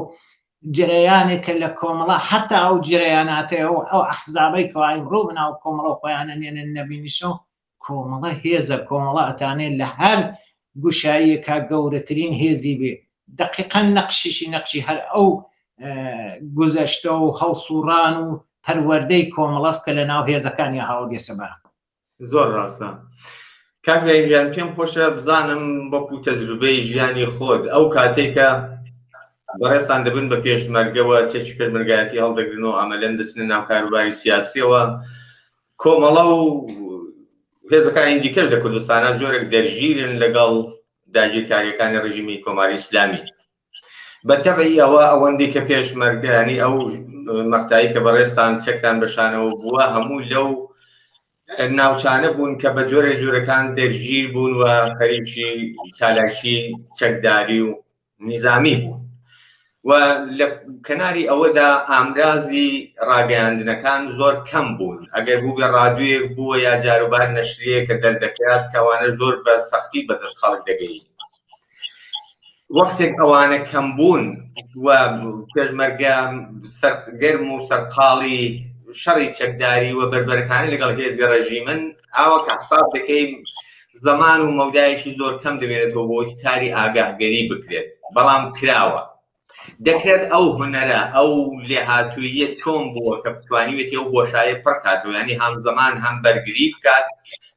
جەرەیانێکە لە کۆمەڵە حتا ئەو جەرەیاناتە ئەو ئەو ئەحزابەی کەوا ئیمڕۆ بەناو کۆمەڵە خۆیانە نێنن نەبینیشەوە کۆمەڵە هێزە کۆمەڵە ئەتانێ لە هەر گوشاییەکە گەورەترین هێزی بێ دقیقا نەقشیشی نەقشی هەر ئەو گوزەشتە و هەڵسوڕان و پەروەردەی کۆمەڵەست کە لە ناو هێزەکانی هاوڵدێسە بە زۆر ڕاستە کاک برایم گیان پێم خۆشە بزانم وەکو تەجروبەی ژیانی خۆت ئەو کاتێک کە بەڕێزتان دەبن بە پێشمەرگەوە چێکی پێشمەرگایەتی هەڵدەگرن و ئەمەلەن دەچنە ناو کاروباری سیاسیەوە کۆمەڵە و هێزەکانی دیکەش لە کوردستانە جۆرێک دەرگیرن لەگەڵ داگیرکاریەکانی ڕژیمی کۆماری ئیسلامی بە تەبعی ئەوە ئەوەندەی کە پێشمەرگە ینی ئەو مەقتایی کە بەڕێزتان چەکتان بەشانەوە بووە هەموو لەو ناوچانە بوون کە بە جۆرە جۆرەکان دەرگیر بوون و خەریکی چالاکی چەکداری و نیزامی بوون و لە کەناری ئەوەدا ئامرازی ڕاگەیاندنەکان زۆر کەم بوون ئەگەر بوو بە ڕادوێک بووە یا جاروبار نەشریە کە دەردەکرات کەوانە زۆر بە سەختی بەدەست خەڵک دەگەی وەختێک ئەوانە کەم بوون و پێشمەرگە سەرگەرم و سەرقاڵی شەڕی چەکداری و بەربەرەکانی لەگەڵ هێزی ڕێژیمن ئاوە کە حساب دەکەی زەمان و مەودایەکی زۆر کەم دەمێنێتەوە بۆ کاری ئاگاهگەری بکرێت بەڵام کراوە دەکرێت ئەو هونەرە ئەو لێهاتوویە چۆن بووە کە بتوانیوێتی ئەو بۆشایە پڕکاتەوە ینی هەم زەمان هەم بەرگری بکات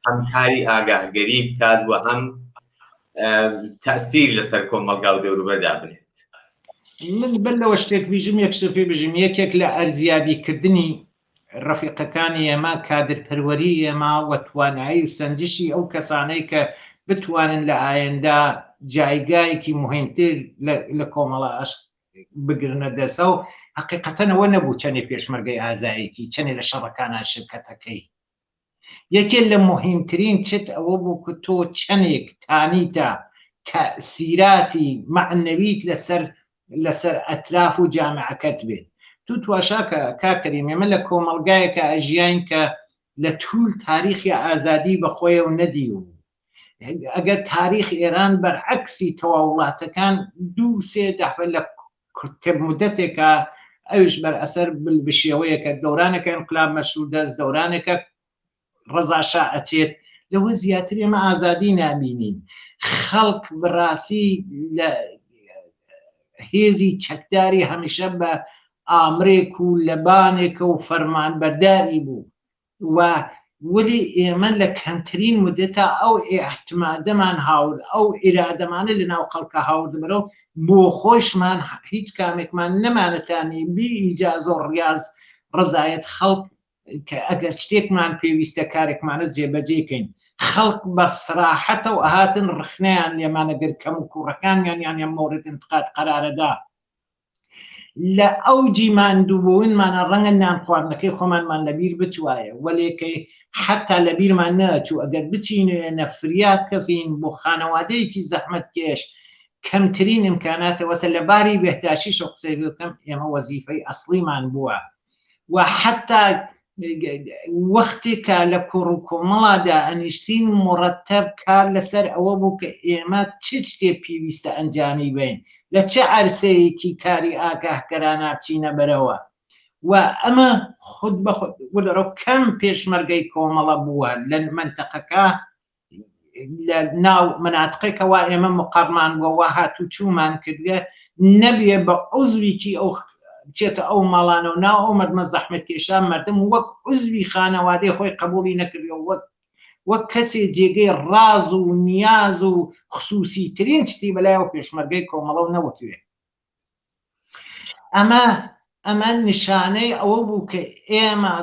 هەم کاری ئاگاهگەری بکات و هەم تەسیر لەسەر کۆمەڵگا و دەوروبەر دابنێت. من بەر لەوە شتێک بیژم یەک شتە پێ بژیم یەکێک لە ئەرزیابیکردنی. ڕەفیقەکانی ئێمە، کادر پەروەری ئێمە و توانایی و سەنجشی ئەو کەسانەی کە بتوانن لە ئایندە جایگایەکی موهیمتر لە کۆمەڵە بگرنە دەسەو، هەقیقەتەن ئەوە نەبوو چەنێ پێشمەرگەی ئازایەکی، چەنێ لە شەڕەکانا شرکەتەکەی. یەکێ لە موهیمترین چت ئەوە بوو کە تۆ چەنێک تانیتە تەئسیراتی مەعنەویت لەسەر لەسەر ئەتراف و جامعەکەت بێت. تو تواشا کە کاک کەریم ئێمە لە کۆمەڵگایەکا ئەژیاین کە لە توول تاریخیا ئازادی بە خۆیەو نەدیوو. ئەگەر تاریخ ئێران بەرعەکسی تەواو وڵاتەکان دوو سێ دەفە لە کورتتر مدەتێکا ئەویش بەر ئەسەر بشێوەیەکە دەورانێکە ئینقلاب مەشروع دەست دەورانێکە ڕەزا شا ئەچێت لەوە زیاتر ئێمە ئازادی نابینین خەڵک بەڕاستی لە هێزی چەکداری هەمیشە بە ئامرێک و لەبانێکە و فەرمانبەرداری بوو و وەلی ئێمە لە کەمترین مدەتا ئەو ئیعتمادەمان هاورد ئەو ئیرادەمانە لە ناو خەڵکە هاورد بەرەو بۆ خۆشمان هیچ کامێکمان نەمانەتانی بی ئیجازە و ڕیاز ڕزایەت خەڵک کە ئەگەر شتێکمان پێویستە کارێکمانە جێبەجێ کەین خەڵک بە سراحەتەوە ئەهاتن ڕخنەیان لێمانە گەر کەم و کوڕەکانیان یان یان مورد انتقاد قەرارەدا لە ئەوجی ماندووبوونمانە ڕەنگە نان خواردنەکەی خۆمانمان لەبیر بچوایە وەلێ کە حەتا لەبیرمان نەچوو ئەگەر بچینە فریا کەفین بۆ خانەوادەیەکی زەحمەتکێش کەمترین ئیمکاناتە وەسە لە باری بێهداشیشەوە قسەی بکەم ئێمە وەزیفەی ئەسڵیمان بووە و حەتا وەختێکا لە کۆڕ و کۆمەڵادا ئەنیشتین مڕەتەب کار لەسەر ئەوە بوو کە ئێمە چ شتێ پێویستە ئەنجامی بەین لە چ عەرسەیەکی کاری ئاگاهکەرانا بچینە بەرەوە و ئەمە خود بە خود وردەڕۆ کەم پێشمەرگەی کۆمەڵە بووە لە مەنتەقەکە لە ناو مناتقێکە وا ئێمە مقەڕمان بووە وا هاتوچوومان کردگە نەبێ بە عوزویکی ئەو بچێتە ئەو ماڵانە و ناو ئەو مەردمە زەحمەتکێشە مەردم وەک عوزوی خانەوادەی خۆی قبوڵی نەکردوە وەک وەک کەسێ جێگەی ڕاز و نیاز و خسوسی ترین شتی بەلایەوە پێشمەرگەی کۆمەڵە و نەوتوێ ئەمە ئەمە نیشانەی ئەوە بوو کە ئێمە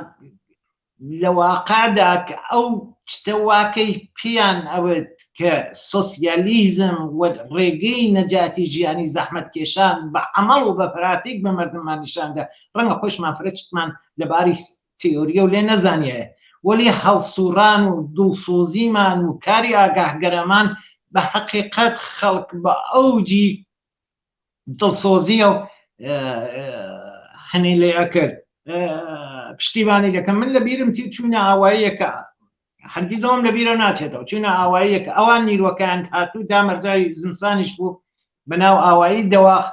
لە واقعدا کە ئەو شتە واکەی پێیان ئەوت کە سۆسیالیزم و ڕێگەی نەجاتی ژیانی زەحمەتکێشان بە عەمەڵ و بە پراتیک بە مەردممان نیشاندا ڕەنگە خۆشمان فرە چتمان لەباری تیۆریەو لێ نەزانیایە وەلی هەڵسوڕان و دڵسۆزیمان و کاری ئاگاهگەرەمان بە حەقیقەت خەڵک بە ئەوجی دڵسۆزیە و هەنی لێ ئەکرد پشتیوانی دەکەم من لە بیرم تی چوونە ئاواییەکە هەرگیزەوەم لە بیرە ناچێتەوە چوونە ئاواییەکە ئەوان نیروەکان هاتوو دامەرزاوی زمسانیش بوو بەناو ئاوایی دەواخ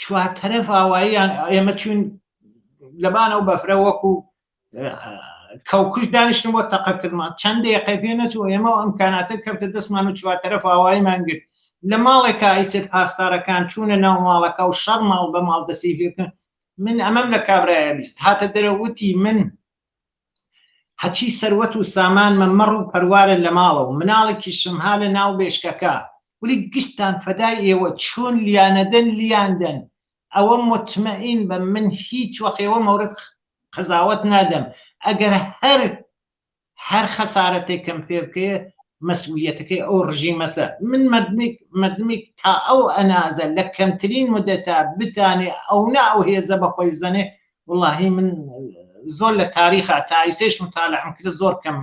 چوار تەرەف ئاواییان ئێمە چوون لەبانەوە بەفرە وەکو کەوکوش دانیشتن بۆ تەقەکردمان چەند دقیقەی پێ نەچوو ئێمە و ئەمکاناتە کەوتە دەستمان و چوار تەرەف ئاواییمان گرت لە ماڵێکا ئیتر پاسدارەکان چوونە ناو ماڵەکە و شەڕ ماڵ بە ماڵ دەسی پێکرد من ئەمەم لە کابرایە 20 هاتە دەرەوە وتی من هەچی سەروەت و سامانمە مەڕ و پەروارە لە ماڵەوە مناڵێکیشم ها لە ناو بێشکەکە ولی گشتتان فەدای ئێوە چۆن لیانەدەن لیان دەن ئەوە موتمەئین بە من هیچ وەخت ئێوە مەورد قەزاوەت نادەم ئەگەر هەر هەر خەسارەتێکم پێ بکەێ مەسئولیەتەکەی ئەو ڕژیمەسە من مردمیک مردمیک تا ئەو ئەنازە لە کەمترین مدەتا بتانێ ئەو نا ئەو هێزە بە خۆی بزانێ وڵاهی من زۆر لە تاریخا تا ئیسەیش متالعم کرد زۆر کەم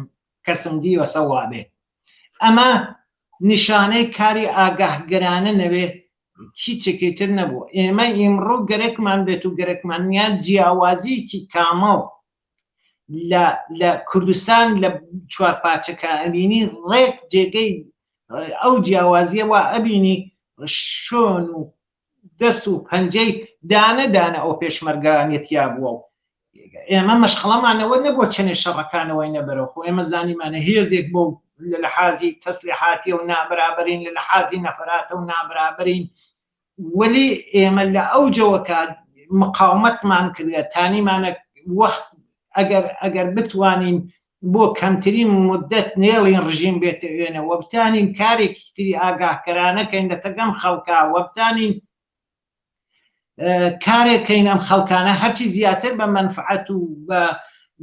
کەسم دیوە سەوا بێ ئەمە نیشانەی کاری ئاگاهگەرانە نەوێ هیچێکی تر نەبوو ئێمە ئیمڕۆ گەرەکمان بێت و گەرەکمان نیە جیاوازیکی کامڵ لە لە کوردستان لە چوار پارچەکە ئەبینی ڕێک جێگەی ئەو جیاوازیە وا ئەبینی شۆن و دەست و پەنجەی دانە دانە ئەو پێشمەرگانە تیا بووە و ئێمە مەشخەڵەمانەوە نەبووە چەنێ شەڕەکانەوەی نەبەرەوە خۆ ئێمە زانیمانە هێزێک بۆ لە لەحازی تەسلیحاتی و نابرابرین لە لەحازی نەفراتە و نابرابرین وەلی ئێمە لە ئەو جەوەکە مقاومەتمان کردە تانیمانە وەخت ئەگەر ئەگەر بتوانین بۆ کەمترین مدەت نێڵین ڕژیم بێتە وێنە وەبتانین کارێکی تری ئاگاهکەرانەکەین لە تەگەم خەڵکا وەبتانین کارێک کەین ئەم خەڵکانە هەرچی زیاتر بە مەنفعەت و بە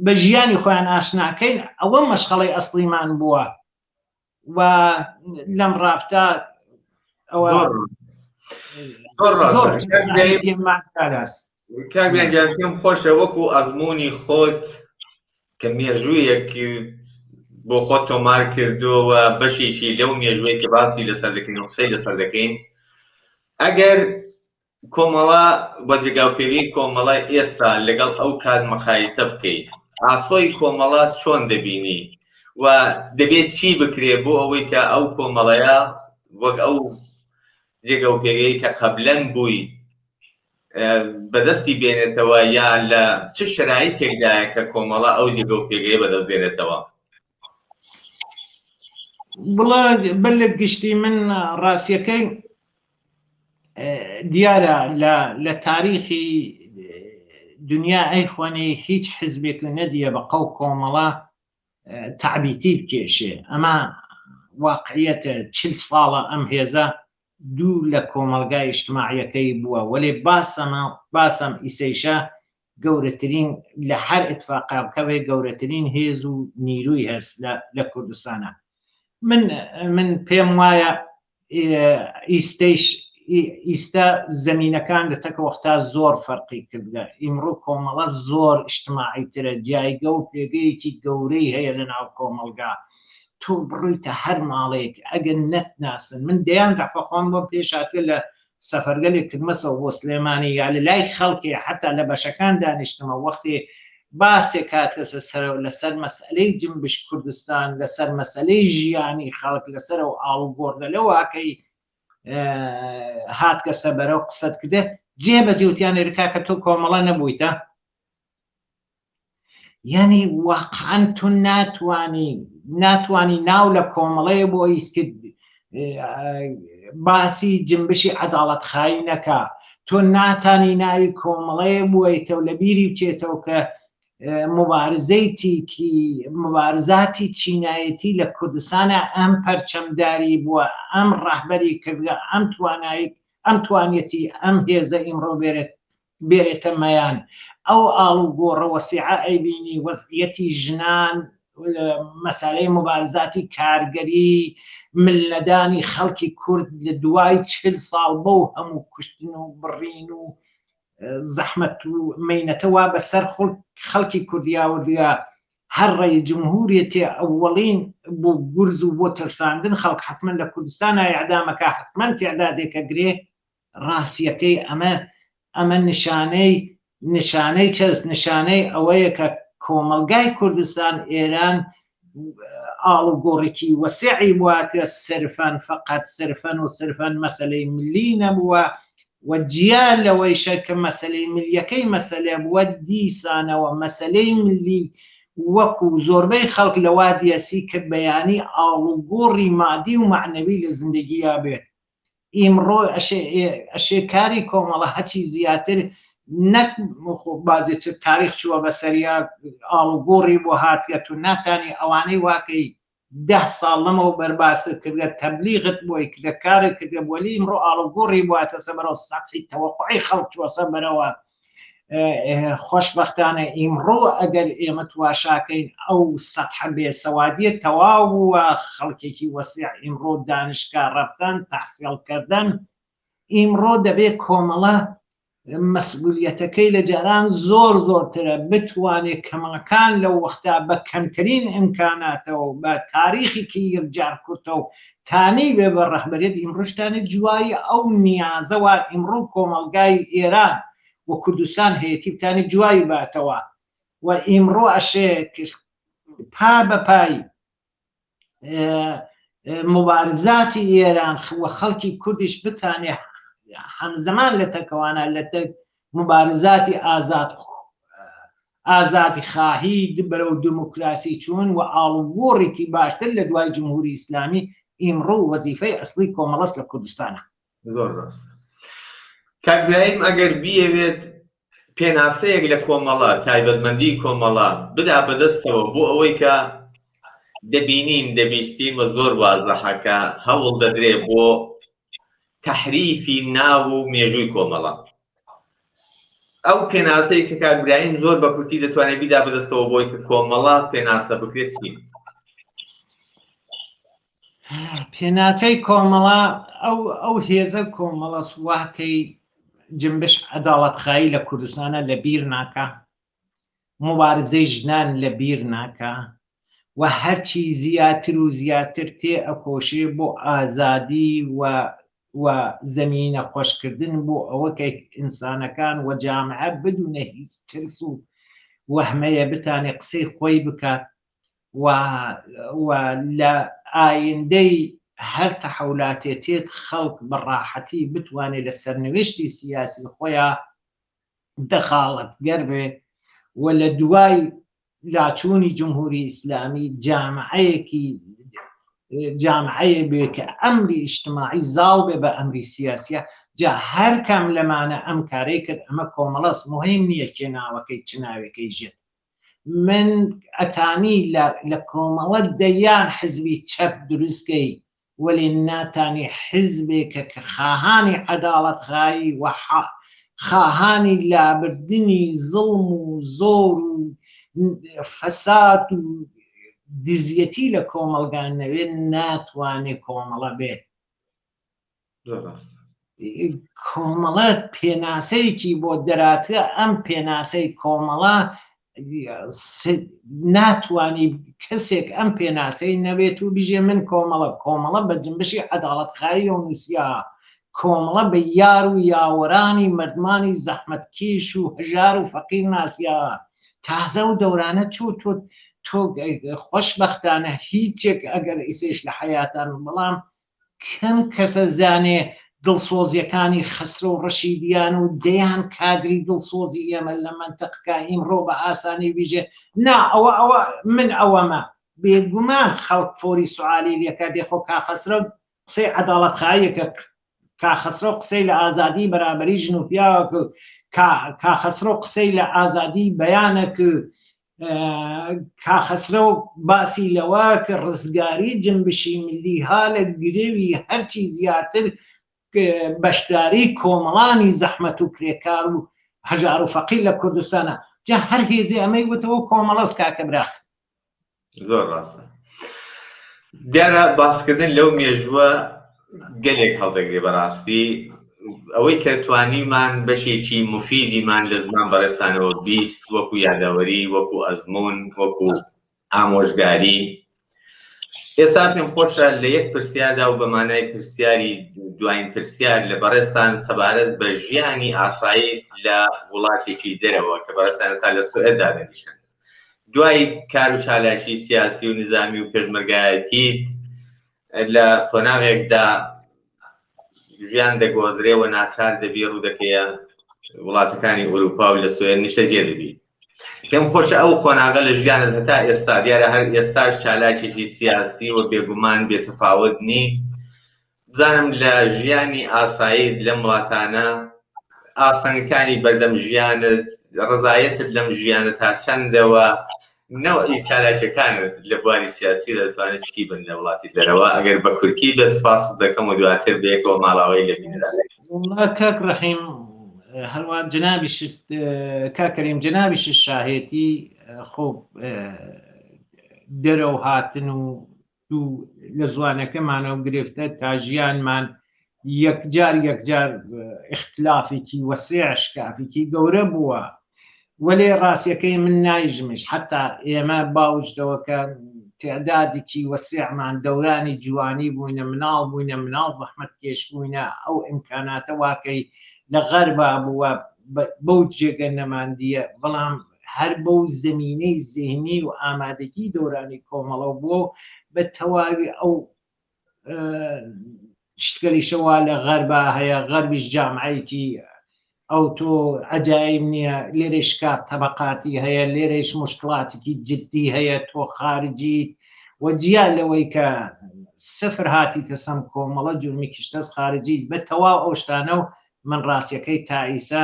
بە ژیانی خۆیان ئاشناکەین ئەوە مەشخەڵی ئەسڵیمان بووە و لەم ڕابتا ئەوە کاک پێم خۆشە وەکو ئەزمموی خۆت کە مێژوویەک بۆ خۆت تۆمار کردووە بەشێکی لەو مێژوەی کە باسی لەسەر دەکەین و قسەی لەسەر دەکەین ئەگەر کۆمەڵە بە جێگاوپێگەی کۆمەڵە ئێستا لەگەڵ ئەو کات مەقایسە بکەی ئاسۆی کۆمەڵە چۆن دەبینی و دەبێت چی بکرێ بۆ ئەوەی کە ئەو کۆمەڵەیە وەک ئەو جێگە و پێگەی کە قەبلەن بووی بەدەستی بێنێتەوە یا لە چ شرایتێکدایە کە کۆمەڵە ئەو جێگە و پێگەیە بەدەست دێنێتەوە؟ بڵا بەر لە گشتی من ڕاستیەکەی دیارە لە تاریخی دنیا ئەیخوێنێ هیچ حزبێک نەدیە بە قەو کۆمەڵە تەعبیتی بکێشێ ئەمە واقعیەتە چل ساڵە ئەم هێزە دوور لە کۆمەڵگای ئیجتماعیەکەی بووە وەلێ باسەمە باسەم ئیسەیشە گەورەترین لە هەر ئیتفاقا بکەوێ گەورەترین هێز و نیروی هەست لە کوردستانە من من پێم وایە ئیستەیش ئیستا زەمینەکان لە تەکە وەختا زۆر فەرقی کردگە ئیمڕۆ کۆمەڵە زۆر ئیجتماعی ترە جایگە و پێگەیەکی گەورەی هەیە لە ناو کۆمەڵگا تۆ بڕۆیتە هەر ماڵێک ئەگەر نەتناسن من دەیان دەفە خۆم بۆم پێش هاتووە لە سەفەرگەلێک کردمەسەوە بۆ سلێمانی یا لە لای خەڵکێ حتا لە بەشەکان دانیشتمە وەختێ باسێک هاتەسە سەرەوە لەسەر مەسئلەی جنبش کوردستان لەسەر مەسئلەی ژیانی خەڵک لەسەر ئەو ئاڵوگۆڕگە لەواکەی هاتکەسە بەرەو قسەت کردێ جێ بەجێ وتیان ئێرە کاکە تۆ کۆمەڵە نەبوویتە یعنی واقعا تو ناتوانی ناتوانی ناو لە کۆمەڵەیە بۆ ئیسکرد باسی جنبشی عەداڵەت خایی نەکا تۆ ناتانی ناوی کۆمەڵەیە بوویتەوە لە بیری بچێتەوە کە مبارزەی تیکی مبارزاتی چینایەتی لە کوردستانە ئەم پەرچەمداری بووە ئەم ڕەهبەری کردگە ئەم توانایی ئەم توانیەتی ئەم هێزە ئیمڕۆ بێرێت بێرێتە مەیان ئەو ئاڵوگۆڕە وەسیعە ئەیبینی وەزعیەتی ژنان مەسالەی مبارزاتی کارگەری ملنەدانی خەڵکی کورد لە دوای چل ساڵ بەو هەموو کوشتن و بڕین و زەحمەت و مەینەتە وا بەسەر خەڵکی کوردیاوردگە هەر ڕەی جمهوریەتێ ئەوەڵین بۆ گورز و بۆ ترساندن خەڵک حتمما لە کوردستان ئەعدامەکە حتمما تعدادێکە گرێ ڕاستیەکەی ئەمە ئەمە نیشانەی نیشانەی چەست نیشانەی ئەوەیە کە کۆمەڵگای کوردستان ئێران ئاڵوگۆڕێکی وەسعی بواتە سرفەن فقط سرفەن و سرفەن مەسلەی ملی نەبووە و جیا لەوەیشە کە مەسلەی ملیەکەی مەسەلە بووە دیسانەوە مەسلەی ملی وەکو زۆربەی خەڵک لەوا دیەسی کە بەیانی ئاڵوگۆڕی مادی و مەعنەوی لە زندگیا بێت ئیمڕۆ ئەشێ کاری کۆمەڵە هەچی زیاتر نەک بازێ چ تاریخ چووە بەسەریا ئاڵوگۆڕی بۆ هاتگە تو ناتانی ئەوانەی واکەی ده ساڵ لەمەوە بەرباست کردگە تەبلیغت بۆی کردە کارت کردگە وەلی ئیمڕۆ ئاڵوگۆڕی بواتەسە بەرەو سەتحی تەوەقعی خەڵک چووەسە بەرەوە خۆشبەختانە ئیمڕۆ ئەگەر ئێمە تواشاکەین ئەو سەتحە بێسەوادیە تەواو بووە خەڵکێکی وەسیع ئیمڕۆ دانشگا ڕەفتەن تەحسیڵکردن ئیمڕۆ دەبێت کۆمەڵە مەسئولیەتەکەی لە جاران زۆر زۆرترە بتوانێت کەماکان لەو وەختا بە کەمترین ئیمکاناتەوە بە تاریخێکی یەکجار کورتە و تانی بێ بە ڕەهبەریەت ئیمڕۆشتانە جوایی ئەو نیازە وا ئیمڕۆ کۆمەڵگای ئێران و کوردستان هەیەتی بتانێ جوایی باتەوە و ئیمڕۆ ئەشێ پا بە پای مبارزاتی ئێران و خەڵکی کوردیش بتانێ هەمزەمان لە تەکەوانە لە تەک مبارزاتی ئازاد ئازادی خاهی بەرەو دموکراسی چوون و ئاڵوگۆڕێکی باشتر لە دوای جمهوری ئیسلامی ئیمڕۆ وەزیفەی ئەسڵی کۆمەڵەس لە کوردستانە. زۆر ڕاستە کاک برایم ئەگەر بیەوێت پێناسەیەک لە کۆمەڵە تایبەتمەندی کۆمەڵە بدا بەدەستەوە بۆ ئەوەی کە دەبینین دەبیستین و زۆر وازەحە کە هەوڵ دەدرێ بۆ تەحریفی ناو و مێژووی کۆمەڵە. ئەو پێناسەی کە کاک برایم زۆر بە کورتی دەتوانێت بیدا بەدەستەوە بۆی کە کۆمەڵە پێناسە بکرێت چی؟ پێناسەی کۆمەڵە ئەو ئەو هێزە کۆمەڵە سواکەی جنبش عەداڵەتخایی لە کوردستانە لە بیر ناکا موبارزەی ژنان لە بیر ناکا و هەرچی زیاتر و زیاتر تێ ئەکۆشێ بۆ ئازادی و و زەمینە خۆشکردن بۆ ئەوە کە ئینسانەکان و جامعە بدونە هیچ ترس و وەهمەیە بتانێ قسەی خۆی بکات و و لە ئایندەی هەر تەحەولاتێ تێت خەڵک بە ڕاحەتی بتوانێت لە سەرنوێشتی سیاسی خۆیا دەخاڵەتگەر بێ و لە دوای لاچوونی جمهوری ئیسلامی جامعەیەکی جامعەیە بێ کە ئەمری ئیجتماعی زاڵ بێ بە ئەمری سیاسیە جا هەر کام لەمانە ئەم کارەی کرد ئەمە کۆمەڵەس مهم نییە کێ ناوەکەی چ ناوێکەی ژێت من ئەتانی لە کۆمەڵە دەیان حزبی چەپ دروستکەی وەلێ ناتانی حزبێکە کە خاهانی عەداڵەتخایی و خاهانی لابردنی زوڵم و زۆر و فەساد و دزیەتی لە کۆمەڵگا نەوێت ناتوانێ کۆمەڵە بێت. کۆمەڵە پێناسەیەکی بۆ دەراتە ئەم پێناسەی کۆمەڵە ناتوانی کەسێک ئەم پێناسەی نەبێت و بیژێ من کۆمەڵە کۆمەڵە بە جنبشی عەداڵەتخایی و نووسیا کۆمەڵە بە یار و یاوەرانی مردمانی زەحمەتکێش و هەژار و فەقیر ناسیا تازە و دەورانە چوو تۆ تۆ خۆشبەختانە هیچێک ئەگەر ئیسێش لە حەیاتان بەڵام کەم کەسە زانێ دڵسۆزیەکانی خەسرەو ڕەشیدیان و دەیان کادری دڵسۆزی ئێمە لە مەنتقکە ئیمڕۆ بە ئاسانی بیژێ نا ئەوە ئەوە من ئەوەمە بێگومان خەڵک فۆری سوعالی لێکە دێ خۆ کا خەسرەو قسەی عەداڵەتخاییەکە کا خەسرەو قسەی لە ئازادی بەرابەری ژن و پیاوەک کا کا خەسرەو قسەی لە ئازادی بەیانەک کا خەسرەو باسی لەوە کە ڕزگاری جنبشی ملی ها لە گرەوی هەرچی زیاتر بەشداری کۆمەڵانی زەحمەت و کرێکار و هەژار و فەقیر لە کوردستانە جا هەر هێزی ئەمەی وتەوە کۆمەڵەس کاکە براخ زۆر ڕاستە دیارە باسکردن لەو مێژووە گەلێک هەڵدەگرێ بەڕاستی ئەوەی کە توانیمان بەشێکی مفیدیمان لە زمان بەڕێستانەوە 20 وەکو یادەوەری وەکو ئەزمون وەکو ئامۆژگاری ئێستا پێم خۆشە لە یەک پرسیاردا و بە مانای پرسیاری دوایین پرسیار لە بەڕێزتان سەبارەت بە ژیانی ئاساییت لە وڵاتێکی دەرەوە کە بەڕێزتان ئێستا لە سوئێد دادەنیشن دوای کار و چالاکی سیاسی و نزامی و پێشمەرگایەتیت لە قۆناغێکدا ژیان دەگۆڕدرێ و ناچار دەبی ڕوو دەکەیە وڵاتەکانی ئەوروپا و لە سوێن نیشتەجێ دەبی پێم خۆشە ئەو قۆناغە لە ژیانت هەتا ئێستا دیارە هەر ئێستاش چالاکێکی سیاسی و بێگومان بێتەفاوت نی بزانم لە ژیانی ئاساییت لەم وڵاتانە ئاستەنگەکانی بەردەم ژیانت ڕزایەتت لەم ژیانە تا چەندەوە نەوعی چالاکیەکانت لە بواری سیاسی دەتوانێت چی بن لە وڵاتی دەرەوە ئەگەر بە کورتی بێت سپاست دەکەم و دواتر بەیەکەوە ماڵاوەی لە بینەران وەڵا کاک ڕەحیم هەروە جەنابیشت کاک کەریم جەنابیشت شاهێتی خۆ دەرەوە هاتن و دوو لە زوانەکەمانەوە گرفتە تا ژیانمان یەکجار یەکجار ئیختلافێکی وەسیع شکافێکی گەورە بووە وەلێ ڕاستیەکەی من نایژمیش حتا ئێمە باوجدەوە کە تعدادێکی وەسیعمان دەورانی جوانی بووینە مناڵ بووینە مناڵ زەحمەت کێش بووینە ئەو ئیمکاناتە واکەی لە غەربا بووە بەو جێگە نەماندیە بەڵام هەر بەو زەمینەی زهنی و ئامادەگی دەورانی کۆمەڵەوە بووە و بە تەواوی ئەو شتگەلیشە وا لە غەربا هەیە غەربیش جامعەیەکی ئەو تۆ عەجایب نییە لێرەش کار تەبقاتی هەیە لێرەش مشکلاتێکی جدی هەیە تۆ خارجیت و جیا لەوەی کە سفر هاتیتە سەم کۆمەڵە جورمی کشتەس خارجیت بە تەواو ئەو شتانە و من ڕاستیەکەی تا ئیسا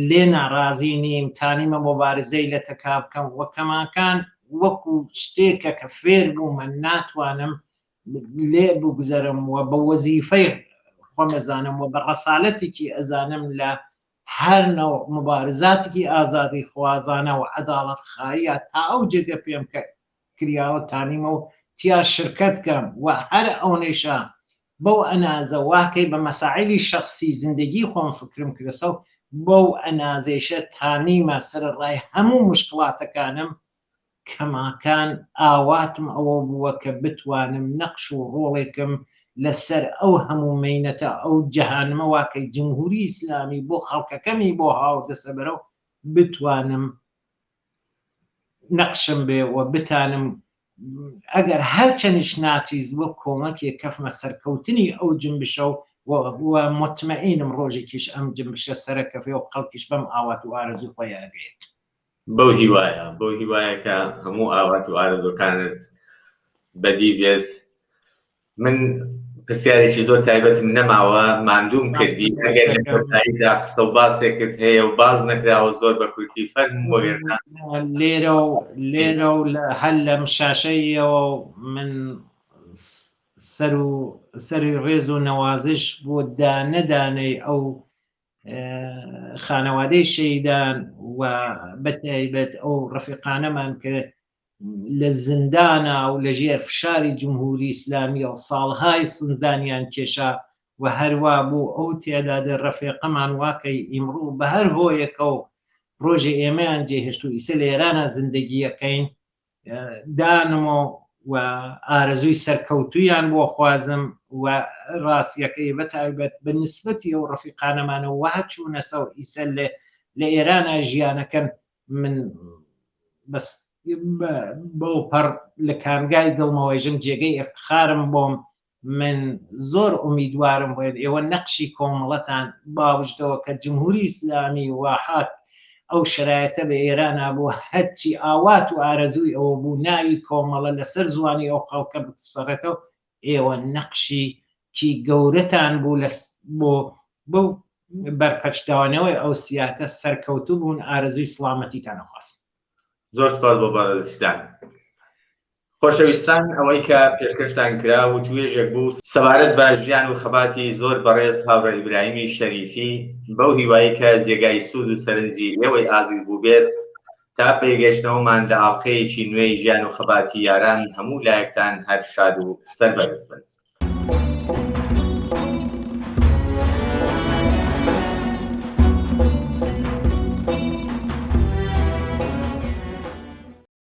لێ ناڕازی نیم تانیمە مۆبارزەی لە تەکا بکەم وە کەماکان وەکو شتێکە کە فێر بوومە ناتوانم لێ بگوزەرم و بە وەزیفەی خۆمەزانم و بە ڕەسالەتێکی ئەزانم لە هەر نەوع موبارزاتێکی ئازادی خوازانە و عەداڵەت خاییە تا ئەو جێگە پێم کە کریاوە تانیمە و تیا شرکەت کەم و هەر ئەونەیشە بەو ئەنازە واکەی بە مەسائلی شەخسی زندگی خۆم فکرم کردەسەو بەو ئەنازەیشە تانیمە سەرەڕای هەموو موشکڵاتەکانم کەماکان ئاواتم ئەوە بووە کە بتوانم نەقش و ڕۆڵێکم لە سەر ئەو هەموو مەینەتە ئەو جەهانمە واکەی جمهوری ئیسلامی بۆ خەڵکەکەمی بۆ هاوردەسە بەرەو بتوانم نەقشم بێ و بتانم ئەگەر هەرچەنیش ناچیز بۆ کۆمەکێ کەفمە سەرکەوتنی ئەو جنبشە و و مطمئینم ڕۆژێکیش ئەم جنبشە سەرەکەفێ و خەڵکیش بەم ئاوات و ئارەزوی خۆی ئەگەیت. بەو هیوایە بەو هیوایە کە هەموو ئاوات و ئارەزوەکانت بەدی بێت من پرسیارێکی زۆر تایبەتم نەماوە ماندووم کردی ئەگەر لە کۆتاییدا قسە و باسێکت هەیە و باز نەکراوە زۆر بە کورتی فەرموو وەگەرنا لێرە و لێرە و لە هەر لەم شاشەیەوە من سەر و سەری ڕێز و نەوازش بۆ دانەدانەی ئەو خانەوادەی شەیدان و بەتایبەت ئەو ڕەفیقانەمان کە لە زیندانا و لە ژێر فشاری جمهوری ئیسلامیەوە ساڵهای سنزانیان کێشا و هەروا بوو ئەو تێدادە ڕەفێقەمان واکەی ئیمڕوو بە هەر هۆیەکەو ڕۆژێ ئێمەیان جێهێشت و ئیسە لە ئێرانا زندگیەکەین دانم و و ئارەزووی سەرکەوتوویان بۆ خوازم و ڕاستیەکەی بە تایبەت بە نسبەتی ئەو ڕەفیقانەمانەوە وە چوونەسەو ئیسە لە ئێرانا ژیانەکەن من بەس بەو پەڕ لە کانگای دڵمەوەیژم جێگەی ئفتخارم بۆم من زۆر ئومیدوارم بۆێن ئێوە نەقشی کۆمەڵەتان باوجدەوە کە جمهوری ئیسلامی واحات ئەو شرایەتە بە ئێرانا بوو هەرچی ئاوات و ئارەزووی ئەوە بوو ناوی کۆمەڵە لەسەر زوانی ئەو خەڵکە بسەڕێتەوە ئێوە نەقشی کی گەورەتان بوو لە بۆ بۆ بەرپەرچدانەوەی ئەو سیاتە سەرکەوتوو بوون ئارەزووی سڵامەتیتان ئەخوازم. زۆر سپاس بۆ بەڕێزیشتان. خۆشەویستان ئەوەی کە پێشکەشتان کرا وتوێژێک بوو سەبارەت بە ژیان و خەباتی زۆر بەڕێز هاوڕێ ئیبراهیمی شەریفی بەو هیوایەی کە جێگای سوود و سەرنجی ئێوەی ئازیز بووبێت تا پێگەشتنەوەمان لە ئاڵقەیەکی نوێی ژیان و خەباتی یاران هەموو لایەکتان هەر شاد و سەربەرز بن.